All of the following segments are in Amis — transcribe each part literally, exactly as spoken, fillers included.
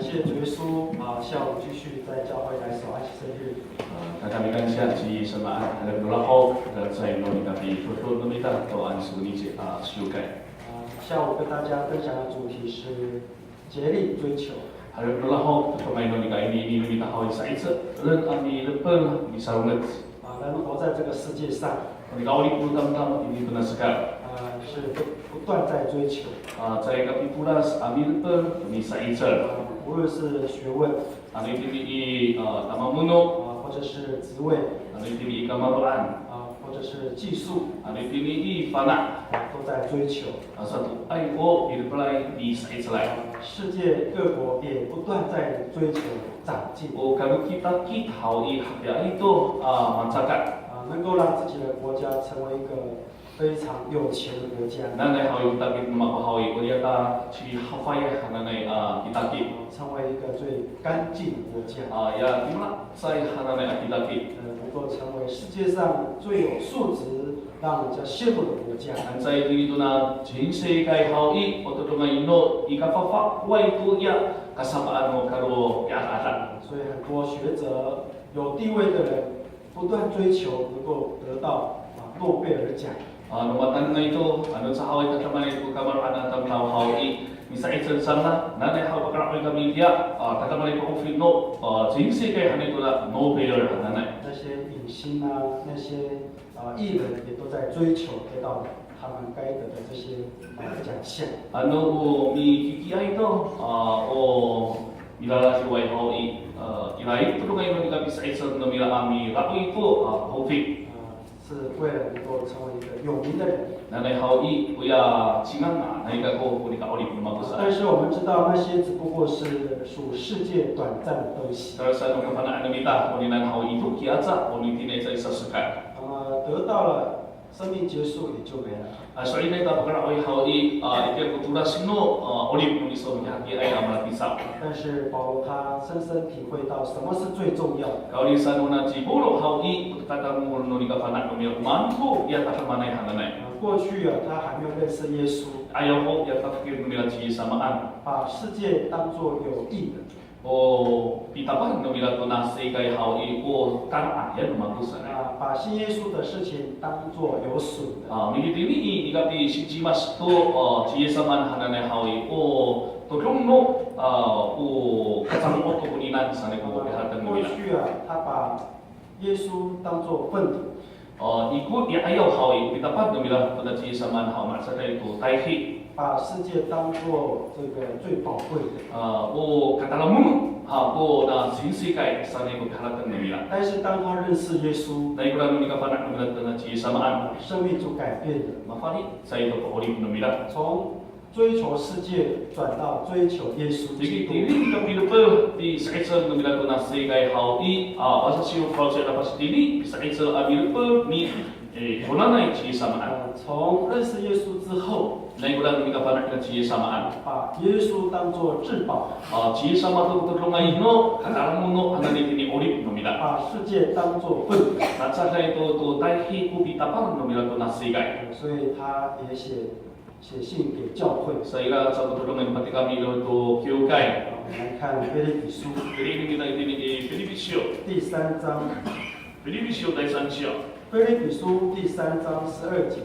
谢主耶稣啊，下午继续在教会来守安息日。 A, tada mikansiya ci Yis-samaan, a, no lahok, a, caay no nika pitodo no mita to Ansonici a ciwkay. 啊，下午跟大家分享的主题是竭力追求。 A, no lahok, todongay no nika iniini no mita haw i sa'icelen a milepel misarongec. 啊，人活在这个世界上， O nika 'orip no tamdaw itini tona sekay. 啊，是不不断在追求。 A, caay kapitolas a milepel misa'icel. 啊，无论是学问， Ano itini i, a, tamamono. 啊，或者是职位， Ano itini i kamaro'an. 啊，或者是技术， Ano itini i fana'. 啊，都在追求。 A, sato'ay o milepelay misa'icelay. 世界各国也不断在追求长进。 O kalokitakit haw i, hakiya to a macakat. 啊，能够让自己的国家成为一个非常有钱的国家， Nanay haw i, o kitakit no mako haw i, o riyaka cihafay hananay a kitakit. 成为一个最干净的国家， A, ya kimalacecay hananay a kitakit. 呃，能够成为世界上最有素质、让人家羡慕的国家。 Ano caay itini tona cinsikay haw i, o todongay no i kafafa'oay toya kasapaan no kalopi'ada'adaan. 所以很多学者、有地位的人不断追求能够得到啊诺贝尔奖。 A, no matanengay to, ano caay haw i tadamaanay ko kamaro'an a tamdaw haw i, misa'icel cangra, nanay haw pakala'oy kami tiya, a, tadamaanay ko 'ofin no, a, cinsikay hanay kora Nobel hananay. 那些影星啊，那些啊艺人也都在追求得到他们该得的这些啊奖项。 Ano o mikikiay to, a, o milalaliway haw i, a, ira i todongay no nika pisa'icel no mira a mila'oy to, a, 'ofin. 啊，是为了能够成为一个有名的人。 Nanay haw i, oya cinganganay kako ko nika 'orip no mako sa. 但是我们知道，那些只不过是属世界短暂的东西。 Tadasan no kafana'an no mita, o ninan haw i, toki aca, o nitini caay sasekay. 那么得到了，生命结束也就没了。 A, so'elinay ta pakala'oy haw i, a, itiya ko tolas no, a, 'orip no miso, mihakiay a malapisaw. 但是保罗他深深体会到什么是最重要的。 Kawrira saan, ona ci Pawlo haw i, o katanengol no nika fana' no mira, o maan ko ya tadamaanay hananay. 啊，过去啊，他还没有认识耶稣， Ayaw ho ya tafekir no mira ci Yis-samaan. 把世界当作有益的， O pitapal no mira to nasikay haw i, o kana'ayan no mako sa. 啊，把信耶稣的事情当作有损的。 A, mikitini i, nika pisincimas to, a, ci Yis-samaan hananay haw i, o todong no, a, o kacango'ot to koninan sanay ko piharateng no 过 mira. 去啊，他把耶稣当作粪土， A, iko i ayaw haw i, o pitapal no mira to na ci Yis-samaan haw, matiyaay to tayhi. 把世界当作这个最宝贵的。 A, o katalamono, ha, ko na sinsikay sanay ko piharateng no mira. 但是当他认识耶稣， Nai kora no nika fana' no mira to na ci Yis-samaan, 生命就改变了。 mafalicay to ko 'orip no mira. 从追求世界转到追求耶稣基督。 Itini i kapilipel, pisa'icel no mira to nasikay haw i, a, pasasiw haw sa, pasitini, pisa'icel a milipel ni, e, konanay ci Yis-samaan. 呃，从认识耶稣之后， Nai kora no nika fana' na ci Yis-samaan, 把耶稣当作至宝， a, ci Yis-sama to ko todongay no katalamono hananay itini 'orip no mira. 把世界当作粪土。 Matiyaay to, to tayhi ko pitapal no mira to nasikay. 所以他也写写信给教会。 Sa ira sa ko todongay, patikami to kiwkay. 我们来看腓立比书 Pili'en kita itini i Pilipi syo. 第三章， Pilipi syo, 第三章. 腓立比书第三章十二节。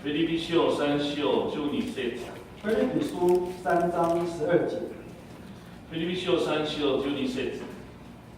Pilipi syo, 三章十二节. 腓立比书三章十二节。 Pilipi syo, 三章十二节.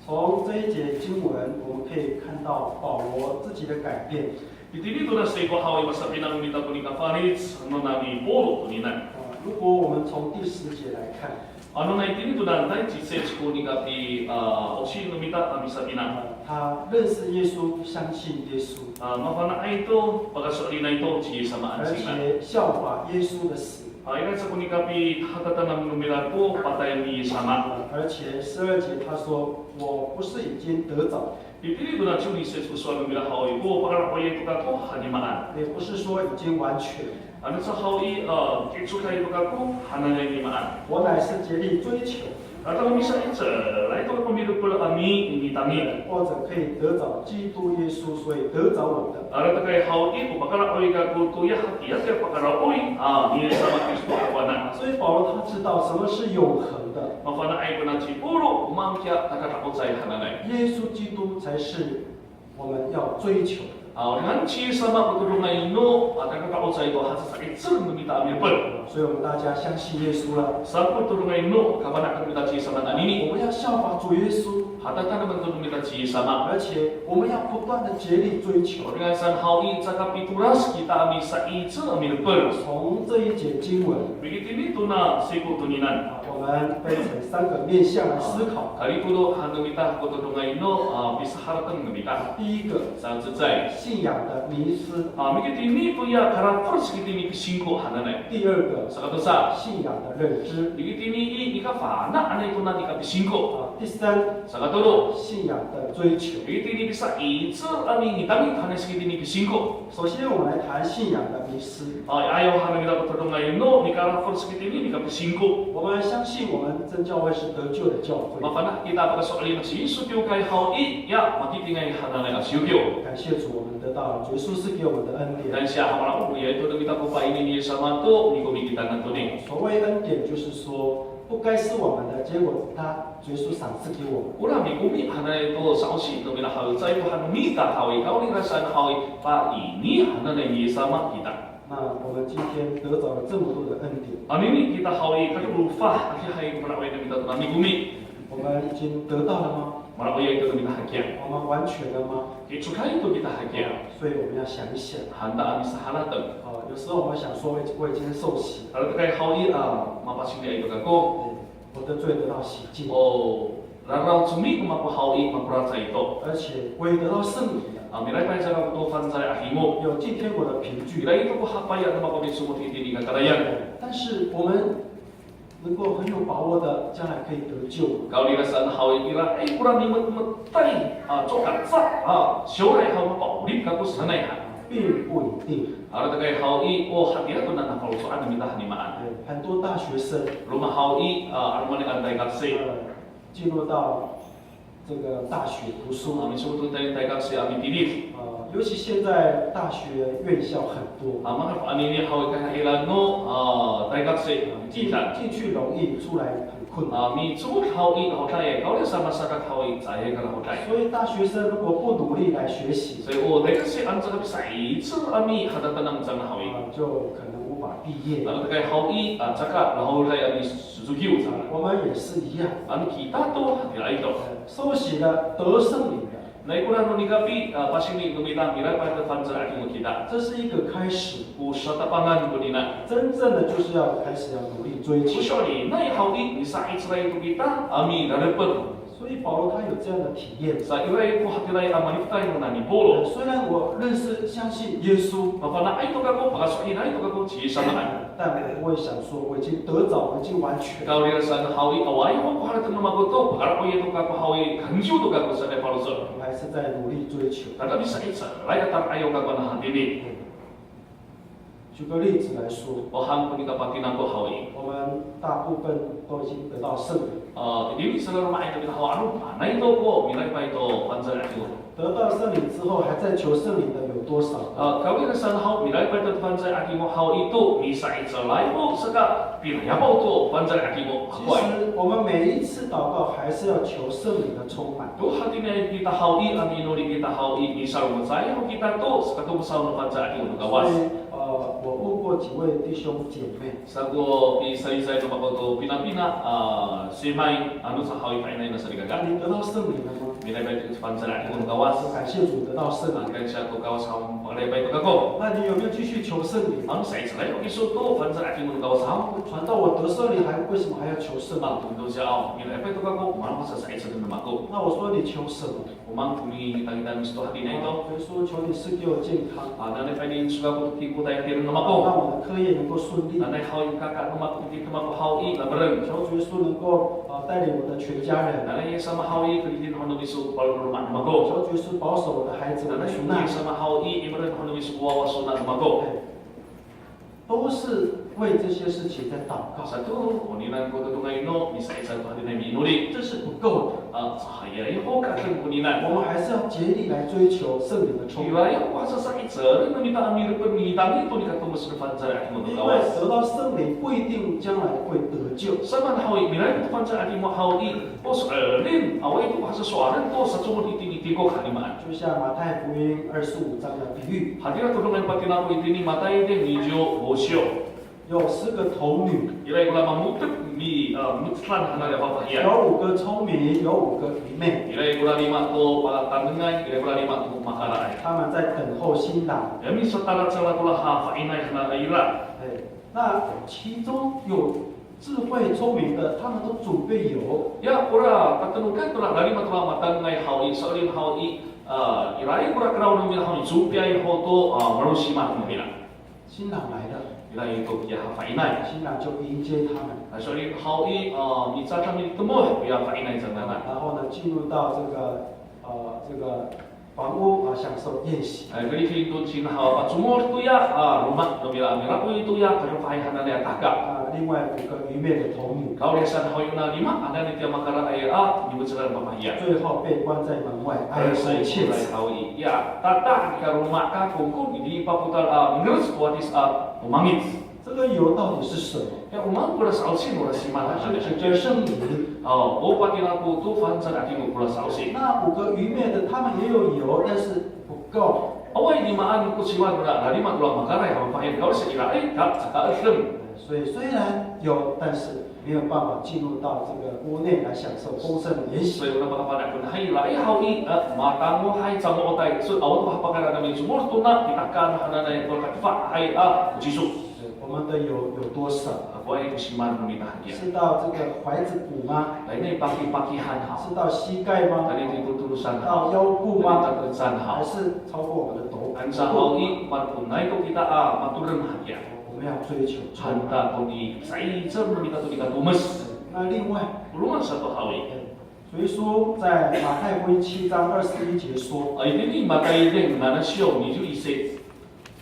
从这一节经文，我们可以看到保罗自己的改变。 Itini to na siko haw i, masapinang no mita ko nika falic nona ni Pawlo tonini. 啊，如果我们从第十节来看， Ano nai itini to na dai cici ko nika pi, a, osi no mita a misapinang. 啊，他认识耶稣，相信耶稣， A, mafana'ay to, pakaso'elinay to ci Yis-samaan 而 cingra. 且效法耶稣的死， A, ira sa ko nika pihatatanam no mira ko patay ni Yis-sama. 啊，而且十二节他说：“我不是已经得着， Itini to na ciwni seci ko sowal no mira haw i, o pakala'oyay to kako hanimaan. 也不是说已经完全， Ano sa haw i, a, kicokay to kako hananay nimaan. 我乃是竭力追求， Ata no misa'icel, ira to ko milepel a mi, mitangit. 或者可以得着基督耶稣，所以得着我的。 Ira to kay haw i, o pakara'oy kako toya hatiya to pakara'oy a ni Yis sama Kristo ako anan. 所以保罗他知道什么是永恒的， Mafana'ay kona ci Pawlo, o maan kiya takada'ocay hananay. 耶稣基督才是我们要追求的。 A, o dengan ci Yis sama ko todongay no, a, takada'ocay to haca sa'icel no mita a milepel. 所以我们大家相信耶稣了， Sa ko todongay no, kafana' to no mita ci Yis sama anini. 我们要效法主耶稣， Hatatanamen to no mita ci Yis sama. 而且我们要不断的竭力追求。 O dengan saan haw i, caka pitolas kita a misa'icel a milepel. 从这一节经文， Mikitini tona siko toninian. 啊，我们分成三个面向来思考。 Kalipolo han no mita ko todongay no, a, pisaharateng no mita. 第一个， Saan cecay. 信仰的迷失。 A, mikitini toya karafel saka itini pisingko hananay. 第二个， Sakatosa. 信仰的认知。 Mikitini i, nika fana' anay tona nika pisingko. 啊，第三， Sakatolo. 信仰的追求。 Mikitini pisa'icel a mitangit hananay saka itini pisingko. 首先，我们来谈信仰的迷失。 A, ayaw han no mita ko todongay no, nika karafel saka itini nika pisingko. 我们相信我们真教会是得救的教会。 Mafana' kita pakaso'elin ci Yisu kiwkay haw i, ya, makitingay hananay a ciwkiw. 感谢主，我们得到了主耶稣赐给我们的恩典。 Kansiya haw, o rayray to no mita ko pa'ini ni Yis sama to, mikomi kitanan tonini. 所谓恩典，就是说不该是我们的，结果他主耶稣赏赐给我们。 Ora mikomi hananay to sa'osi no mita haw i, caay to han no mita haw i, kawrira saan haw i, pa'ini hananay ni Yis sama kita. 那我们今天得着了这么多的恩典， Anini kita haw i, kadofah, adihay ko mara'oyay no mita to mikomi. 我们已经得到了吗？ Mara'oyay to no mita hakiya. 我们完全了吗？ Kicokay to kita hakiya. 所以我们要想一想。 Hanta a misaharateng. 哦，有时候我们想说，我已经我已经受洗， Ira to kay haw i, a, mapasingli to kako. 我的罪得到洗净， O raraw cemi ko mako haw i, makoracay to. 而且我也得到圣灵了， A, milayapay sa kako to Fangcalay a 'Adingo. 有进天国的凭据。 Ira to ko hapaya no mako micomod itini i kakarayan. 但是我们能够很有把握的，将来可以得救吗？ Kawrira saan haw i, ira ko ra mimetmetay, a, cokaca, a, 将来 haw i mapa'orip kako sanay han. 并不一定。 Ira to kay haw i, o hatiya to nafaloco'an no mita han i maan. 对，很多大学生， Roma haw i, a, 'alomanay a daykaksi. 呃，进入到这个大学读书， A, micomod to tayni daykaksi a mitilid. 呃，尤其现在大学院校很多， A, mangko anini haw i, kahairan no, a, daykaksi a 进 mitilid. 进去容易，出来很困难。 A, micomod haw i, lahoday, kawrira sa masadak haw i, caay ka lahoday. 所以大学生如果不努力来学习， Sa o daykaksi ano caka pisa'icel a mihataneng cangra haw i, 啊，就可能无法毕业。 Ira to kay haw i, a, caka lahoday a misocokiw cangra. 我们也是一样， Ano kita to, hatiraay to. 受洗的、得圣灵的， Nai kora no nikapi, a, pasingli no mita milayapay to Fangcalay a 'Adingo kita. 这是一个开始。 O satapangan konina. 真正的就是要开始要努力追求。 O so'elinay haw i, misa'icelay to kita a milalepel. 所以保罗他有这样的体验。 Sa ira ko hatiraay a malifetay nona ni Pawlo. 虽然我认识相信耶稣， Mafana'ay to kako, pakaso'elinay to kako ci Yis samaan. 但我不会想说我已经得着，我已经完全。 Kawrira saan haw i, awaay ho ko harateng no mako to, pakara'oyay to kako haw i, kansiyo to kako sanay faloco'. 我还是在努力追求。 Tada misa'icelay a ta'ayaw kako ano hatini. 举个例子来说， O han ko nika patinako haw i. 我们大部分都已经得到圣灵。 A, itini sa laloma'ay no mita haw, 'alomanay to ko milayapay to Fangcalay a 'Adingo. 得到圣灵之后，还在求圣灵的有多少？ A, kawrira saan haw, milayapay to Fangcalay a 'Adingo haw i, to misa'icelay ho saka pilayapaw to Fangcalay a 'Adingo. 其实我们每一次祷告还是要求圣灵的充满。 To hatiniay kita haw i, a minori kita haw i, misalomocay ho kita to saka tomesaw no Fangcalay a 'Adingo no Kawas. 所以，呃，我问过几位弟兄姐妹， Sa ko pisayisay no mako to pinapina, a, simay, ano sa haw i, fa'inay na salikaka. 那你得到圣灵了吗？ Milayapay to Fangcalay a 'Adingo no Kawas. 感谢主，得到圣灵。 Kansiya to Kawas haw, pakalayapay to kako. 那你有没有继续求圣灵？ Ano sa'icel ho kiso to Fangcalay a 'Adingo no Kawas haw? 传道我得圣灵还为什么还要求圣灵？ A, tonto siya haw, milayapay to kako, maan ko sasa'icelen no mako. 那我说你求什么？ O maan ko mitangitan miso to hatiniay to? 主耶稣，求你赐给我健康， A, nanay pa'inien iso kako to kingkotay a tireng no 让 mako. 我的课业能够顺利。 Nanay haw i, kaka no mako, kiki no mako haw i, lamereng. 求主耶稣能够啊带领我的全家人。 Nanay Yis sama haw i, keridin ho no miso ko paro no loma' no mako. 求主耶稣保守我的孩子，我的 Nanay 孙啊。 Yis sama haw i, imereng ho no miso ko wawa sona no mako. 哎，都是为这些事情在祷告。 Sato, oninan ko tatodongay no misa'icel to hatiniay miinoli. 这是不够的。 A, caay ho ka 'edeng oninan. 我们还是要竭力来追求圣灵的充满。 Ira ho ko hasasa'icel no mita a milepel, mitangi to nika tomes no fangcalay a 'adingo no 因为 Kawas. 得到圣灵不一定将来会得救。 Samaan haw i, milayap to fangcalay a 'adingo haw i, o so'elin, awaay to hasasowalen to sacomod itini i tingko kalimaan. 就像马太福音二十五章的比喻， Hatira todongay patinako itini Matay deng nico go siyo. 有十个童女， Ira kora mamo^tep mi, a, mo^tetan hananay a fafahiyan. 有五个聪明，有五个愚昧。 Ira kora lima to patanengay, ira kora lima to makaraay. 他们在等候新郎。 Ya misatala cangra kora ha fa'inay hananay ira. 哎，那其中有智慧聪明的，他们都准备油。 Ya kora tatenokan tora, lalima tora matanengay haw i, so'elin haw i, a, ira kora keraw no mira haw i, copiay ho to, a, malosiman no mira. 新郎来了， Ira to kiya ha fa'inay. 新郎就迎接他们， A, so'elin haw i, a, micacang mitemoh koya fa'inay cangraan. 然后呢，进入到这个呃这个房屋啊，享受宴席。 A, kelifin to cima haw a pacomod toya, a, loma' no mira, mira ko toya kadofahay hananay a tahka. 啊，另外五个愚昧的童女， Kawrira sa haw i, ona lima hananay tiya makaraay a mimo^cetan a fafahiyan. 最后被关在门外，哀哭切齿。 Haw i, ya, tata nika loma' ka kongkong i, papotal a, mengerec ko watis a o mangic. 这个油到底是什么？ Ya, o maan kora sa'osi, kora sima 还 hananay. 是指着圣灵？ O, o patinako to fangcalay a 'adingo kora sa'osi. 那五个愚昧的，他们也有油，但是不够。 Awaay, limaan ko ciwa nora, lalima kora makaraay a fafahiyan, kawrira sa iraay ka caka edeng. 所以虽然有，但是没有办法进入到这个屋内来享受丰盛的筵席。 So, ona pakafana' kona hay, iraay haw i, a, matangohay, camo'otay, so, awa to hapakay a micomod tona i tahka hananay, to katefahay a, o ciso. 我们的油有多少？ Awaay ko siman no mita hakiya. 是到这个踝子骨吗？ Tayni pakipakihan haw. 是到膝盖吗？ Tayni totolosan haw. 到腰部吗？ Tayni totolosan haw. 还是超过我们的头？ Anca haw i, matonay to kita a, matodong hakiya. 我们要追求充满。 Hanta to ni, sa'icel no mita to nika tomes. 那另外， Roma sato haw i. 主耶稣在马太福音七章二十一节说， A, itini Matay deng nana siyo niciw ici.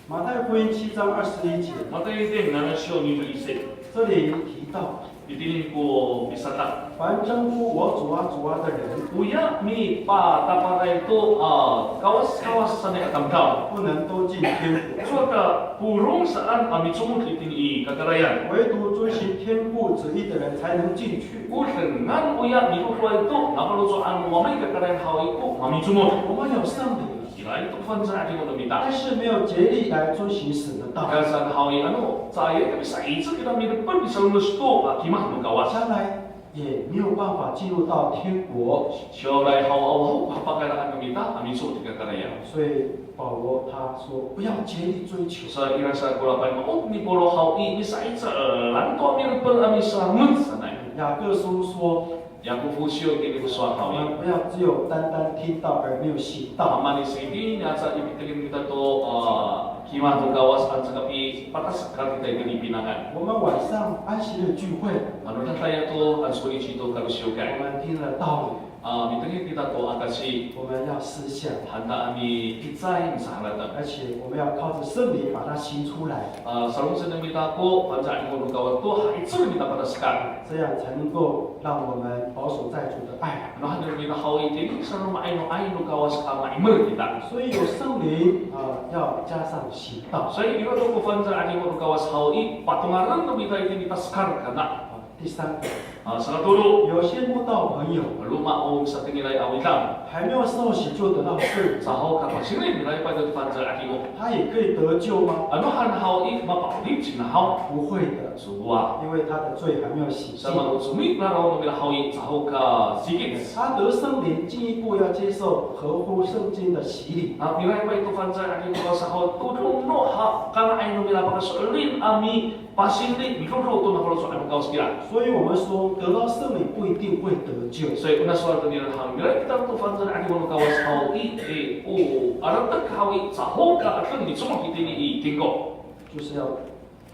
马太福音七章二十一节， Matay deng nana siyo niciw ici. 这里提到， Itini ko pisata. 凡称呼我主啊主啊的人， Oya mipatapalay to, a, kawas, kawas sanay a tamdaw. 不能都进天国， Saka polong saan a micomod itini i kakarayan. 唯独遵行天父旨意的人才能进去。 O dengan oya midoedoay to, nafaloco'an no Wama i kakarayan haw i ko mamicomod. 我们有圣灵， Ira to fangcalay a 'adingo no mita. 但是没有竭力来遵行神的道。 Kasa haw i, ano, caay kami sa'icel kita milepel misalones to, a, kimad no Kawas. 将来也没有办法进入到天国。 Siyawlay haw, awa ho ko hapakayraan no mita a micomod i kakarayan. 所以保罗他说，不要竭力追求。 Sa ira sa ko lapay ma'od ni Pawlo haw i, misa'icel to a milepel a misalones sanay. 雅各书说， Yakofo siyo itini ko sowal 我 haw i. 们不要只有单单听到而没有行道。 Mamaan i, saka itini aca i, pitengil kita to, a, kimad no Kawas, anca kapipatasekal kita itini pinangan. 我们晚上安息日聚会， Ano dadaya to, a, sowal i, cito kalosiwkay. 我们听了道理， A, mitengil kita to akasi. 我们要思想， Hanta a mipicay, misaharateng. 而且我们要靠着圣灵把它行出来， A, saloncen no mita ko fangcalay a 'adingo no Kawas to, ha'icel mita patasekal. 这样才能够让我们保守在主的爱。 Ano han no mita haw i, itini sa romaay no 'ay no Kawas a ma'imer kita. 所以有圣灵啊，要加上行道。 Sa ira to ko fangcalay a 'adingo no Kawas haw i, patongalen no mita itini tasekal kana. 啊，第三个， A, sakatolo. 有些慕道朋友 Roma o satengilay a widang. 还没有受洗就得到圣灵， Caho kapasingli, milayapay to fangcalay a 'adingo. 他也可以得救吗？ Ano han haw i, mapa'orip cingra haw? 不会的， Cowa. 因为他的罪还没有洗净。 Sa o comi nira no mira haw i, caho kasikit. 他得圣灵，进一步要接受合乎圣经的洗礼。 A, milayapay to fangcalay a 'adingo no Kawas haw, todong no ha, kanga'ay no mira pakaso'elin a mipasingli, midoedo to nafaloco'an no Kawas kira. 所以我们说，得到圣灵不一定会得救。 Sa ona sowal to nira haw, milayap kita to fangcalay a 'adingo no Kawas haw i, e, o, aratek haw i, caho ka edeng micomod itini i tingko. 就是要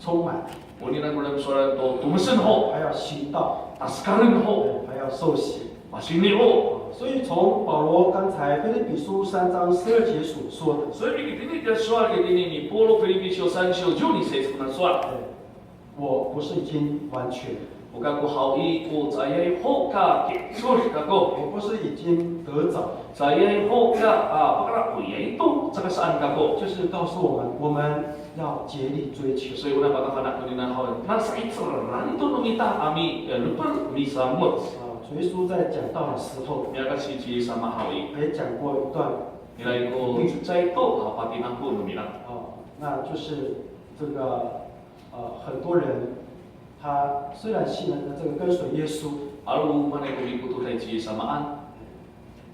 充满， Oninan ko sowal to, tomesen ho, 还要行道， tasekalen ho, 还要受洗。Pasini o. 所以从保罗刚才腓立比书三章十二节所说的， So itini itiya sowal itini ni Polo Pilipi syo san syo ciw ni sec kona sowal. 我不是已经完全， O kako haw i, o caayay ho ka kicod kako. 我不是已经得着， Caayay ho ka, a, pakaraoyay to, caka saan kako. 就是告诉我们，我们要竭力追求。 So ona pakafana' tonini haw, na sa'iceran to no mita a mi, e, lepel misamoc. 啊，主耶稣在讲道的时候， Miyakaci ci Yis sama haw i, 也讲过一段， ira ko cecay to, a, patinako no mira. 哦，那就是这个呃，很多人他虽然信了这个跟随耶稣， Aro manay ko mikotoday ci Yis samaan,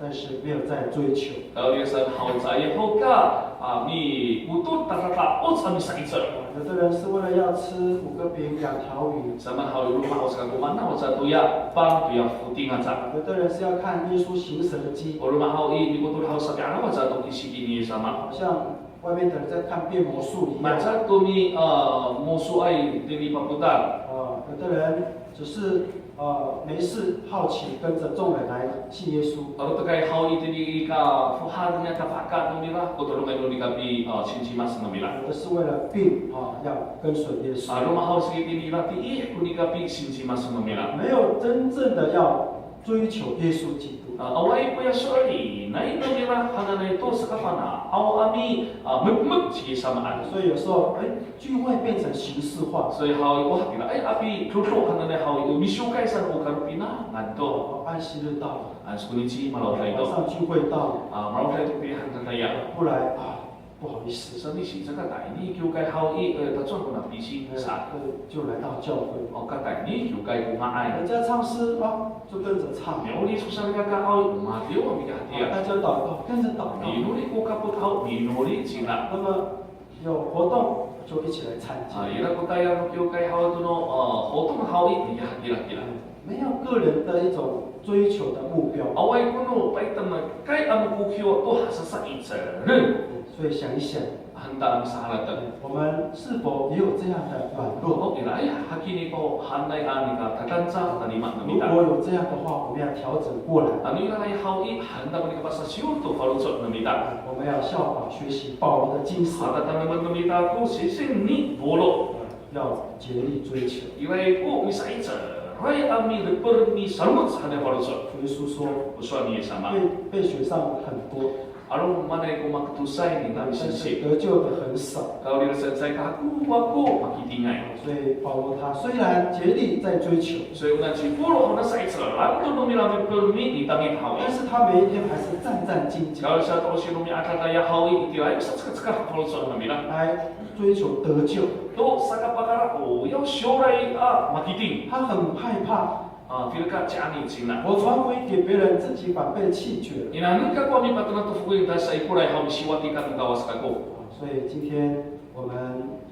但是没有在追求。 kawrira saan haw caay ho ka, a, mikotod tada ta'oc a misa'icel. 啊，有的人是为了要吃五个饼两条鱼， Samaan haw i, o roma haw saka ko mana aca toya pang toya foting aca. 有的人是要看耶稣行神迹， O roma haw i, mikotod haw sapi'araw aca to kisiki ni Yis sama. 好像外面的人在看变魔术一样。 Maca to ni, a, mosoay tini papotal. 啊，有的人只是呃没事好奇跟着众人来信耶稣。 Aro to kay haw i tini i kafohat nira, kafahka nira, ko todongay no nikapi, a, sinci mas no mira. 有的是为了病啊，要跟随耶稣。 A roma haw saka itini ira tiih ko nikapi sinci mas no mira. 没有真正的要追求耶稣基督。 A, awaay ko ya so'elinay no mira hananay to sakafana'aw a mi, a, mekmek ci Yis samaan. 所以有时候，哎，聚会变成形式化。 So haw i, o hatiraay a pidodo hananay haw i, o misiwkay saan o kalopinangan to. 哦，安息日到了， A, soko nici malawday 晚 to. 上聚会到了， A, malawday to pilihan tataya. 不来啊，不好意思， Saan i, saka tayni kiwkay haw i, e, tacowa ko na pisi 哎 saan. 就就来到教会。 O, ka tayni kiwkay ko nga'ay. 人家唱诗啊，就跟着唱。 Mi'oli ko salikaka haw i, o matiya a mikahatiya. 大家祷告，跟着祷告。 Minori ko kapot haw i, minori cingra. 那么有活动就一起来参加。 A, ira ko tayal no kiwkay haw to no, a, hoto haw i, mikahatiya kira. 没有个人的一种追求的目标， Awaay ko no paytemek kay a mokohiyo to hasasa'icelen. 所以想一想， Hanta a misaharateng. 我们是否也有这样的软弱？ O ira, ay, hakini ko hanay a nika tatanca, talima no 如 mita. 果有这样的话，我们要调整过来， Ano ira ay haw i, hanta ko nika pasasiyor to faloco' no mita. 我们要效法学习保罗的精神， Hata tanemen no mita ko sising ni Polo. 要竭力追求。 Iray ko misa'icelay a milepel misalongoc hanay faloco'. 主耶稣说， O sowal ni Yis sama. 被被选上很多， Aro manay ko maketosay nina 但是 misensip. 得救的很少。 Kawrira saan caay kahakowa ko makitingay. 所以保罗他虽然竭力在追求， So ona ci Polo haw na sa'icelan to no mira milepel mitangit haw i. 但是他每一天还是战战兢兢， Kawrira saan to o sino mi'adadaya haw i, itiraay ko sacekacekah faloco' no mira. 来追求得救。 To sakapakaraoyaw siyoray a makiting. 他很害怕， A, tilka ciani cingra. 我传福音给别人，自己反被弃绝。 Inaneng kako a mipatenak to fokoin ta saikoray haw misiwatikan no Kawas kako. 所以今天我们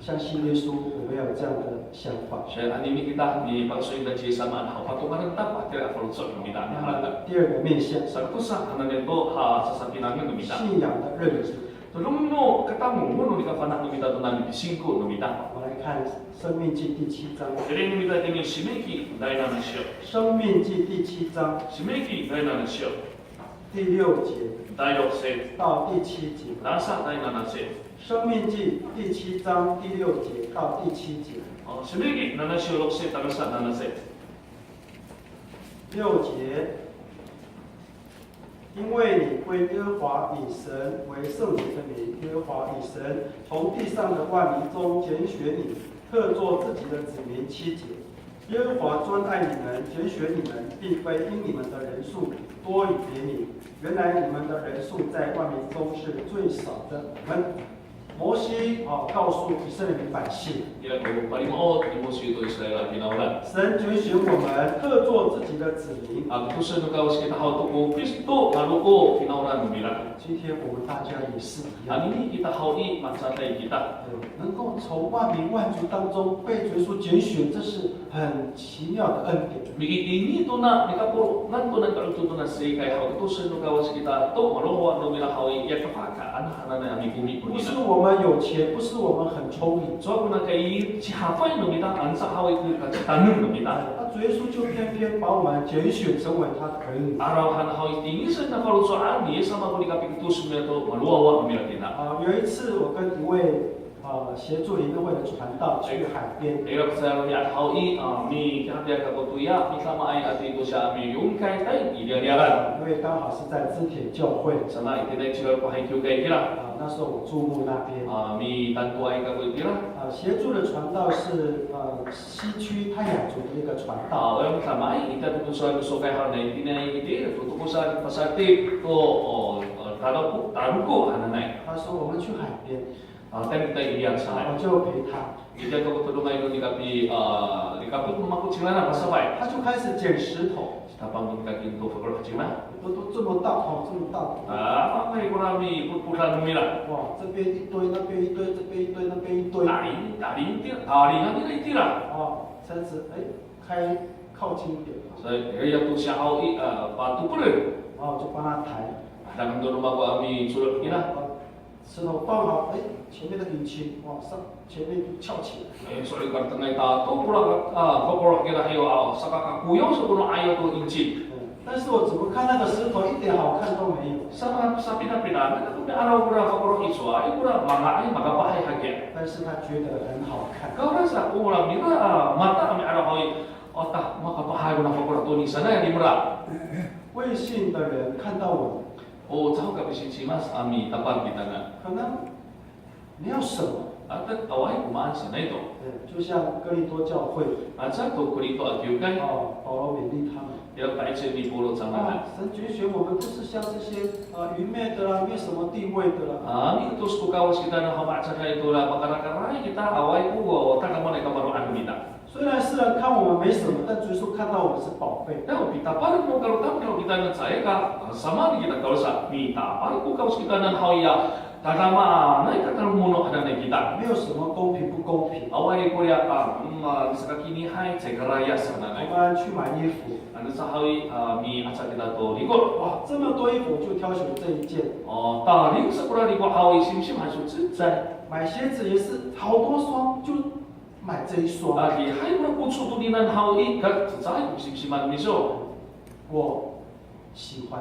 相信耶稣，我们要有这样的想法。 Sa anini kita, mipakaso'elin ci Yis samaan haw, patongalen ta ko hatira a faloco' no mita, 那 miharateng. 么第二个面向， Sakatosa hananay to, a, sasapinangen no mita. 信仰的认知。 Todong no katango'an no nika fana' no mita to nani pisingko no mita. 我们来看申命记第七章， Tilid no mita itini Simiki dainana syo. 申命记第七章 Simiki dainana syo. 第六节 Dailok syo. 到第七节。 Tangasa dainana syo. 申命记第七章第六节到第七节。 O, Simiki nana syo lok syo tangasa nana syo. 六节，因为你归耶和华你神为圣洁的名，耶和华你神从地上的万民中拣选你，特作自己的子民。七节，耶和华专爱你们，拣选你们，并非因你们的人数多于别民，原来你们的人数在万民中是最少的。我们摩西啊，告诉以色列民百姓， Ira ko palimo'ot ni Mosi to Israel a finawlan. 神拣选我们，特作自己的子民。 A, ketosen no Kawas kita haw to ko pisto, malo ko finawlan no mira. 今天我们大家也是一样， Anini kita haw i, mahecaday kita. 能够从万民万族当中被主耶稣拣选，这是很奇妙的恩典。 Mikiting to na, mikapolong to na, ka'oto to na sekay haw, ketosen no Kawas kita to, malowa' no mira haw i, ya kapakaan hananay a mikomi 不是 konini. 我们有钱，不是我们很聪明， Cowa ko na kay cihafay no mita, anca haw i ko kacitanen no mita. 啊，主耶稣就偏偏把我们拣选成为他的儿女。 Araw han haw i, tingisen a faloco'an ni Yis sama ko nika piketos nira to malowawa nira kina. 啊，有一次我跟一位呃协助灵恩会的传道去海边， Ira ko saan haw i, a, mikihatiya kako toya midamaay a tito siya a miyongkay i riyaryaraan. 因为刚好是在支铁教会。 Saan i, itini i ciraro ko hay kiwkay kira. 啊，那时候我注目那边。 A, mitantoay kako itira. 啊，协助的传道是呃西区泰雅族的一个传道。 A, o ya midamaay ita to ko sowal no sokay hananay itini i, ito ko saan pasatip to, o, o, Taroko, Taroko hananay. 他说我们去海边。 A, tayni kita i riyar sanay. 我就陪他。 Itiya to ko todongay no nika pi, a, nikapot no mako cingraan a pasafay. 他就开始捡石头。 Tapang no nika kien to fokeloh cingraan. 都都这么大哦，这么大。 A, manga'ay kora mipodpodan nira. 哇，这边一堆，那边一堆，这边一堆，那边一堆。 Taling, taling itira, talingan nira itira. 哦，车子哎开靠近一点。 Sa, ira to siya haw i, a, patopolen. 哦，就帮他抬。 Hadangen to no mako a micolo' kira. 石头放好，哎，前面的引擎往上，前面就翘起来。 E, so'elin ko tengay ta to kora, a, fokeloh kira haw, a, saka kakoyaw sa ko no 'ayaw to 引擎. 嗯，但是我怎么看那个石头一点好看都没有。 Sa, sapinapinang, na ko mi'araw kora fokeloh i, cowa kora manga'ay, makapahay hakiya. 但是他觉得很好看。 Kawrasa ko nira, a, mata a mi'araw haw i, o ta, makapahay kora fokeloh to ni sanay nira. 未信的人看到我们， O caho kapisimsiman a mitapang kitanan. 可能没有什么。 Ato awaay ko maan sanay to. 对，就像哥林多教会， Aca to Korinto a kiwkay. 哦，保罗勉励他们。 Ira pa'icel ni Pawlo cangra. 啊，神拣选我们不是像这些呃愚昧的啦，没有什么地位的啦。 A, miketos ko Kawas kitanan haw, matiyaay to la, makarakaray kita, awaay ko, o, tadamaanay kamaro'an no mita. 虽然世人看我们没什么，但主耶稣看到我们是宝贝。 Ira, o pitapal no kalotamdaw kitanan caay ka, a, samaan kita kalosa, mitapal ko Kawas kitanan haw ya, tadamaanay katalongono hananay kita. 没有什么公平不公平。 Awaay ko ya, a, mm, a, sakakinihay, caay ka layas hananay. 我们去买衣服， Ano caay haw i, a, miaca kita to riko'. 哇，这么多衣服，就挑选这一件。 O, taling sa kora riko' haw i, simsim han iso cecay. 买鞋子也是好多双，就 买这一双。 A, lihay kora koco toninian haw i, ka cecay ko simsiman miso. 我喜欢。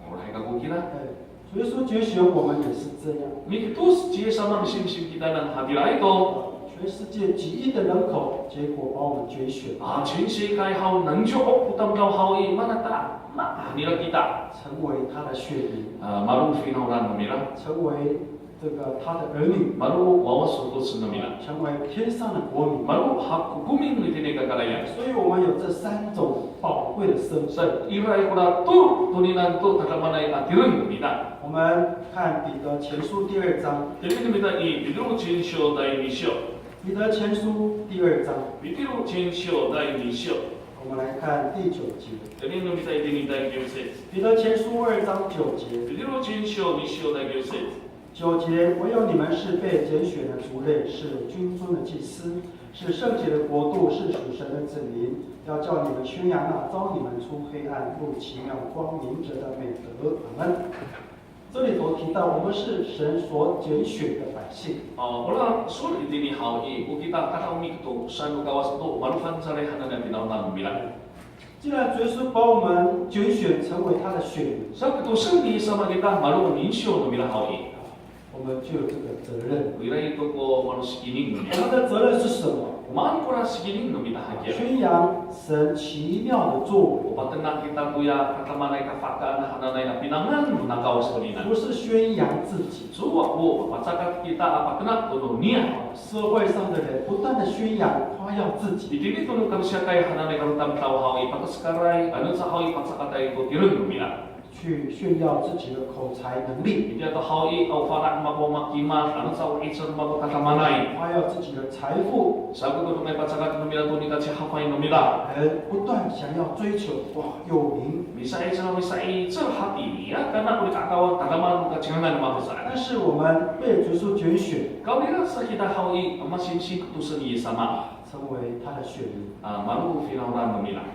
Olah kako kira. 哎，主耶稣拣选我们也是这样。 Miketos ci Yis sama misimsim kitanan hatiraay to. 全世界几亿的人口，结果把我们拣选。 A, cinsikay haw nanco ko tamdaw haw i, mana ta, ma, nira kita. 成为他的选民。 A, malo finawlan no mira. 成为 这个他的儿女， Malo wawa sotoc no mira. 成为天上的国民。 Malo hakokomin itini i kakarayan. 所以我们有这三种宝贵的身份。 Sa, ira kora tolo toninian to tadamaanay a tireng no mita. 我们看彼得前书第二章。 Itini no mita i Pitiro cinsyo dai nisyo. 彼得前书第二章， Pitiro cinsyo dai nisyo. 我们来看第九节。 Itini no mita itini dai kiwsit. 彼得前书二章九节。 Pitiro cinsyo nisyo dai kiwsit. 九节，唯有你们是被拣选的族类，是君尊的祭司，是圣洁的国度，是属神的子民，要叫你们宣扬那召你们出黑暗入奇妙光明者的美德。阿们。这里头提到，我们是神所拣选的百姓。 O, ora sowal itini haw i, o kita katawmik to sano Kawas to, malo fangcalay hananay a finawlan no mira. 既然主耶稣把我们拣选成为他的选民， Sa ketosen ni Yis sama kita malo o minsyo no mira haw i, 我们就有这个责任。 Ira to ko malo sikining no mira. 我们的责任是什么？ O maan kora sikining no mita hakiya? 宣扬神奇妙的作为。 O patenak kita koya tadamaanay kafahkaan hananay a pinangan no Kawas toninian. 不是宣扬自己。 Cowa ko pacakat kita a patenak to no niyah. 社会上的人不断的宣扬、夸耀自己， Itini to no kalosyakay hananay kalotamdaw haw i, patasekalay, ano caay haw i, pacakatay to tireng no mira. 去炫耀自己的口才能力， Itiya to haw i, o fana' mako makimad, ano caay o 'icel mako tadamaanay. 夸耀自己的财富， Sa ko todongay pacakat no mira to nikacihafay no mira. 人不断想要追求，哇，有名。 Misa'icel, misa'icel hatini, ya, kana ko nika 'akawan tadamaan no kacingangan mako saan. 但是我们被主耶稣拣选， Kawrira sa kita haw i, masimsim ketosen ni Yis sama. 成为他的选民。 A, malo finawlan no mira.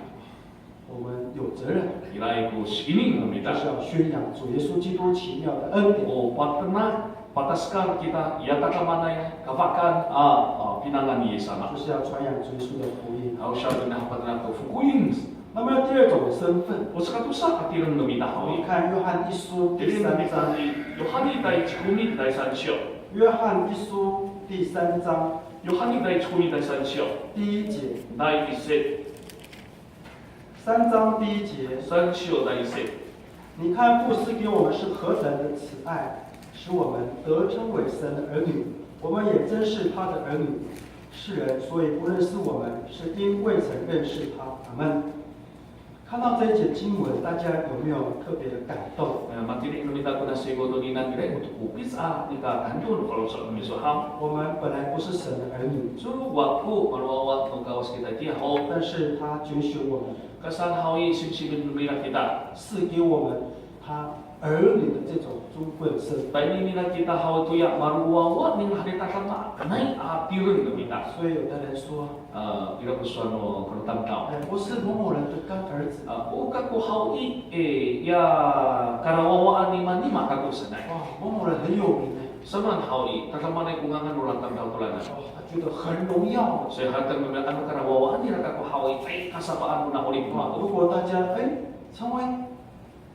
我们有责任， Ira ko sikining no mita. 就是要宣扬主耶稣基督奇妙的恩典。 O patenak, Patasakal kita, ya tadamaanay, kafahkaan a, a, pinangan ni Yis sama. 就是要传扬主耶稣的福音。 Haw saan ko nahapateng to fokoin. 那么第二种的身份， O sakatosa a tireng no mita haw i. 我们看约翰一书第 Tireng no 三 mita 章， i Yohani dai ici komi dai san siyo. 约翰一书第三章， Yohani dai ici komi dai san siyo. 第一节， Dai ici. 三章第一节， San siyo dai ici. 你看父赐给我们是何等的慈爱，使我们得称为神的儿女，我们也真是他的儿女。世人所以不认识我们，是因未曾认识他。阿门。看到这一节经文，大家有没有特别的感动？ Eh, matini no mita kona siko tonini nangra, o to ko pica a nika kanto no faloco' no miso haw. 我们本来不是神的儿女， Cowa ko malowawa no Kawas kita itiya ho. 但是他拣选我们， Kasaan haw i, simsimen no mira kita. 赐给我们他儿女的这种尊贵的身份。 Tayni nira kita haw i toya malowawa nira, halitadamaanay a tireng no mita. 所以有的人说， A, ira ko sowal no kalotamdaw. 哎，我是某某人的干儿子， A, o kako haw i, e, ya karawawaan ni manima kako sanay. 哇，某某人很有名哎， Samaan haw i, tadamaanay ko ngangan no tamdaw to ranan. 哇，他觉得很荣耀。 So harateng no mira ano karawawaan nira kako haw i, ay, kasapaan ko na'orip 哇， mako. 如果大家哎成为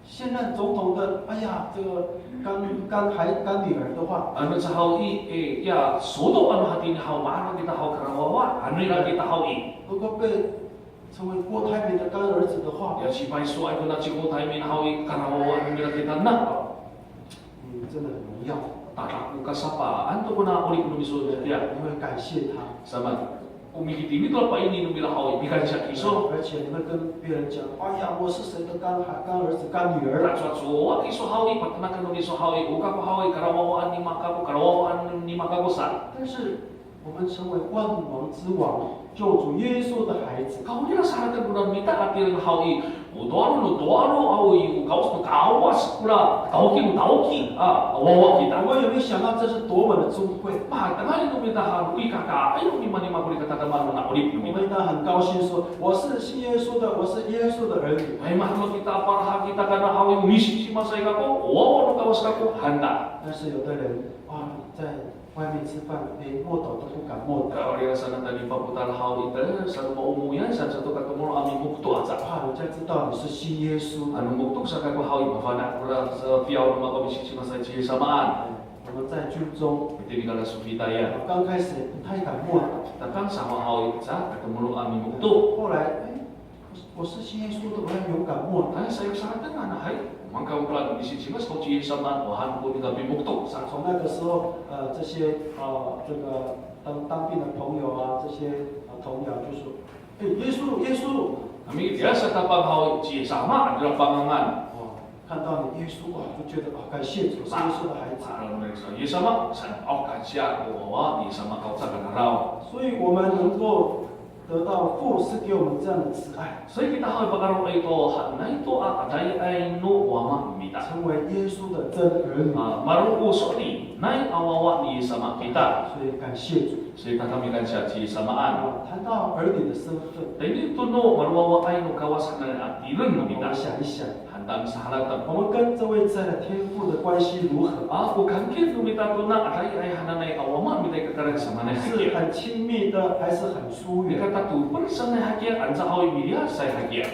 现任总统的，哎呀，这个干干孩干女儿的话， Ano sa haw i, e, ya, sodo ano hatini haw, ma'araw kita haw karawawa, ano ira kita haw i. 如果被成为郭台铭的干儿子的话， Ya, sipaysoay kona ci Ko Taymin haw i, karawawa ano ira kita na. 嗯，真的很荣耀。 Tada ko kasapaan to kona 'orip no miso itiya. 你会感谢他。 Samaan, o mikitini to a pa'ini no mira haw i, mikansiya kiso. 而且你会跟别人讲，哎呀，我是谁的干孩、干儿子、干女儿。 Tacowacowa kiso haw i, patenakan no miso haw i, o kako haw i, karawawaan ni mama kako, karawawaan ni mama kako sa. 但是我们成为万王之王、救主耶稣的孩子， Kawrira sa harateng kona mita a tireng haw i, o towalo no towalo haw i, o Kawas no Kawas kora, tawki no tawki a wawa kita. 我们有没有想到这是多么的尊贵？ Matengil no mita haw i, kaka, ay, no mimanima ko rikatadamaan no na'orip no 我 mita. 们应当很高兴说，我是信耶稣的，我是耶稣的儿女。 Ay, mahemek kita, palahak kita kona haw i, o nisisimasay kako, o wawa no Kawas kako, han ta. 但是有的人啊，在外面吃饭，连握手都不敢握手。 Kawrira sa, na tayni papotal haw i, ta, sa ko maomoyan, sa sato katomolo a mimokto aca. 怕人家知道你是信耶稣。 Ano mokto sa kako haw i, mafana' kora sa piyaw no mako misisimasay ci Yis samaan. 我们在军中， Itini kala sofitaya. 刚开始也不太敢握手， Tatangsa haw i, sa katomolo a mimokto. 后来，哎，我是信耶稣的，我要勇敢握手。 Ay, saikosahatengan, hay, mangkaw kora misisimas ko ci Yis samaan, o han ko nika pimokto sa. 从那个时候，呃，这些呃，这个当当兵的朋友啊，这些呃同僚就说，哎，耶稣，耶稣。 Kami, ya, satapang haw i, ci Yis sama, ira pangangan. 哇，看到你耶稣，哇，就觉得啊，感谢主，是耶稣的孩子。 Ma'araw no mira sa Yis sama, saan, o, kansiya ko wawa ni Yis sama, kawaca kanaraw. 所以我们能够得到父赐给我们这样的慈爱， Sa kita haw i, pakaro'ay to, hananay to a adayay no Wama no mita. 成为耶稣的真儿女。 A, maro' ko so'elinay a wawa ni Yis sama kita. 所以感谢主。 Sa, tada mikansiya ci Yis samaan. 啊，谈到儿女的身份， Tayni to no malowawaay no Kawas hananay a tireng no 我们 mita. 想一想， Hanta misaharateng. 我们跟这位慈爱的天父的关系如何？ A, o kangkid no mita tona adayay hananay a Wama no mita i kakarayan samaanay 是 hakiya. 很亲密的，还是很疏远？ Mikatatopel sanay hakiya, anca haw i miliyasay hakiya.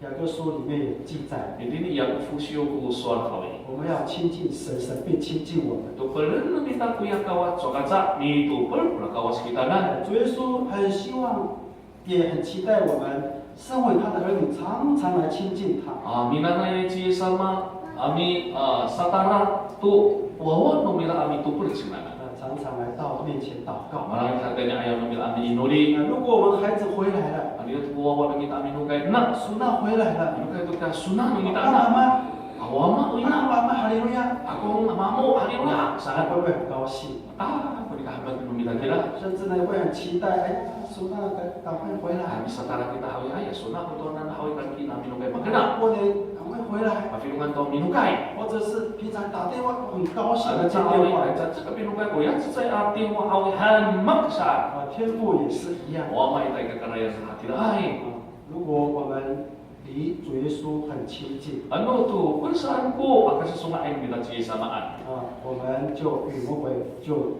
雅各书里面有记载， Itini i Yakofo siyo ko sowal haw i. 我们要亲近神，神必亲近我们。 Topelen no mita koya Kawas, saka ca mitopel kora Kawas kitanan. 主耶稣很希望，也很期待我们身为他的儿女，常常来亲近他。 A, minanay ci Yis sama a mi, a, satara to wawa no mira a mitopel cingranan. 呃，常常来到面前祷告。 Malangit hatini ayaw no mira a miinori. 那如果我们的孩子回来了， Ano ira ko wawa no mita a minokay, na, 孙子回来了， minokay to ko sona no mita 爸爸妈 na. 妈， A, wama, o ina. 爸爸妈妈，哈利路亚！ Akong, a mamo, haliluya, saan. 会不会很高兴？ A, ko nika hapat no mita kira. 甚至呢，会很期待，哎，孙子赶赶快回 A, 来。 misatara kita haw i, ay, sona ko to nano haw i, kankina minokay makena. 过年赶快回来， Mafilongan to minokay. 或者是平常打电话很高兴 Ano 的接 caay haw 电 i, 话。 ay, caay ka minokay ko, ya caay a 电话 haw i, hamak saan. 啊，天父也是一样。 O Wama ita i kakarayan sa hatiraay. 如果我们离主耶稣很亲近。 Ano to, pon saan ko aka sasonga'ay no mita ci Yis samaan. 啊，我们就与魔鬼就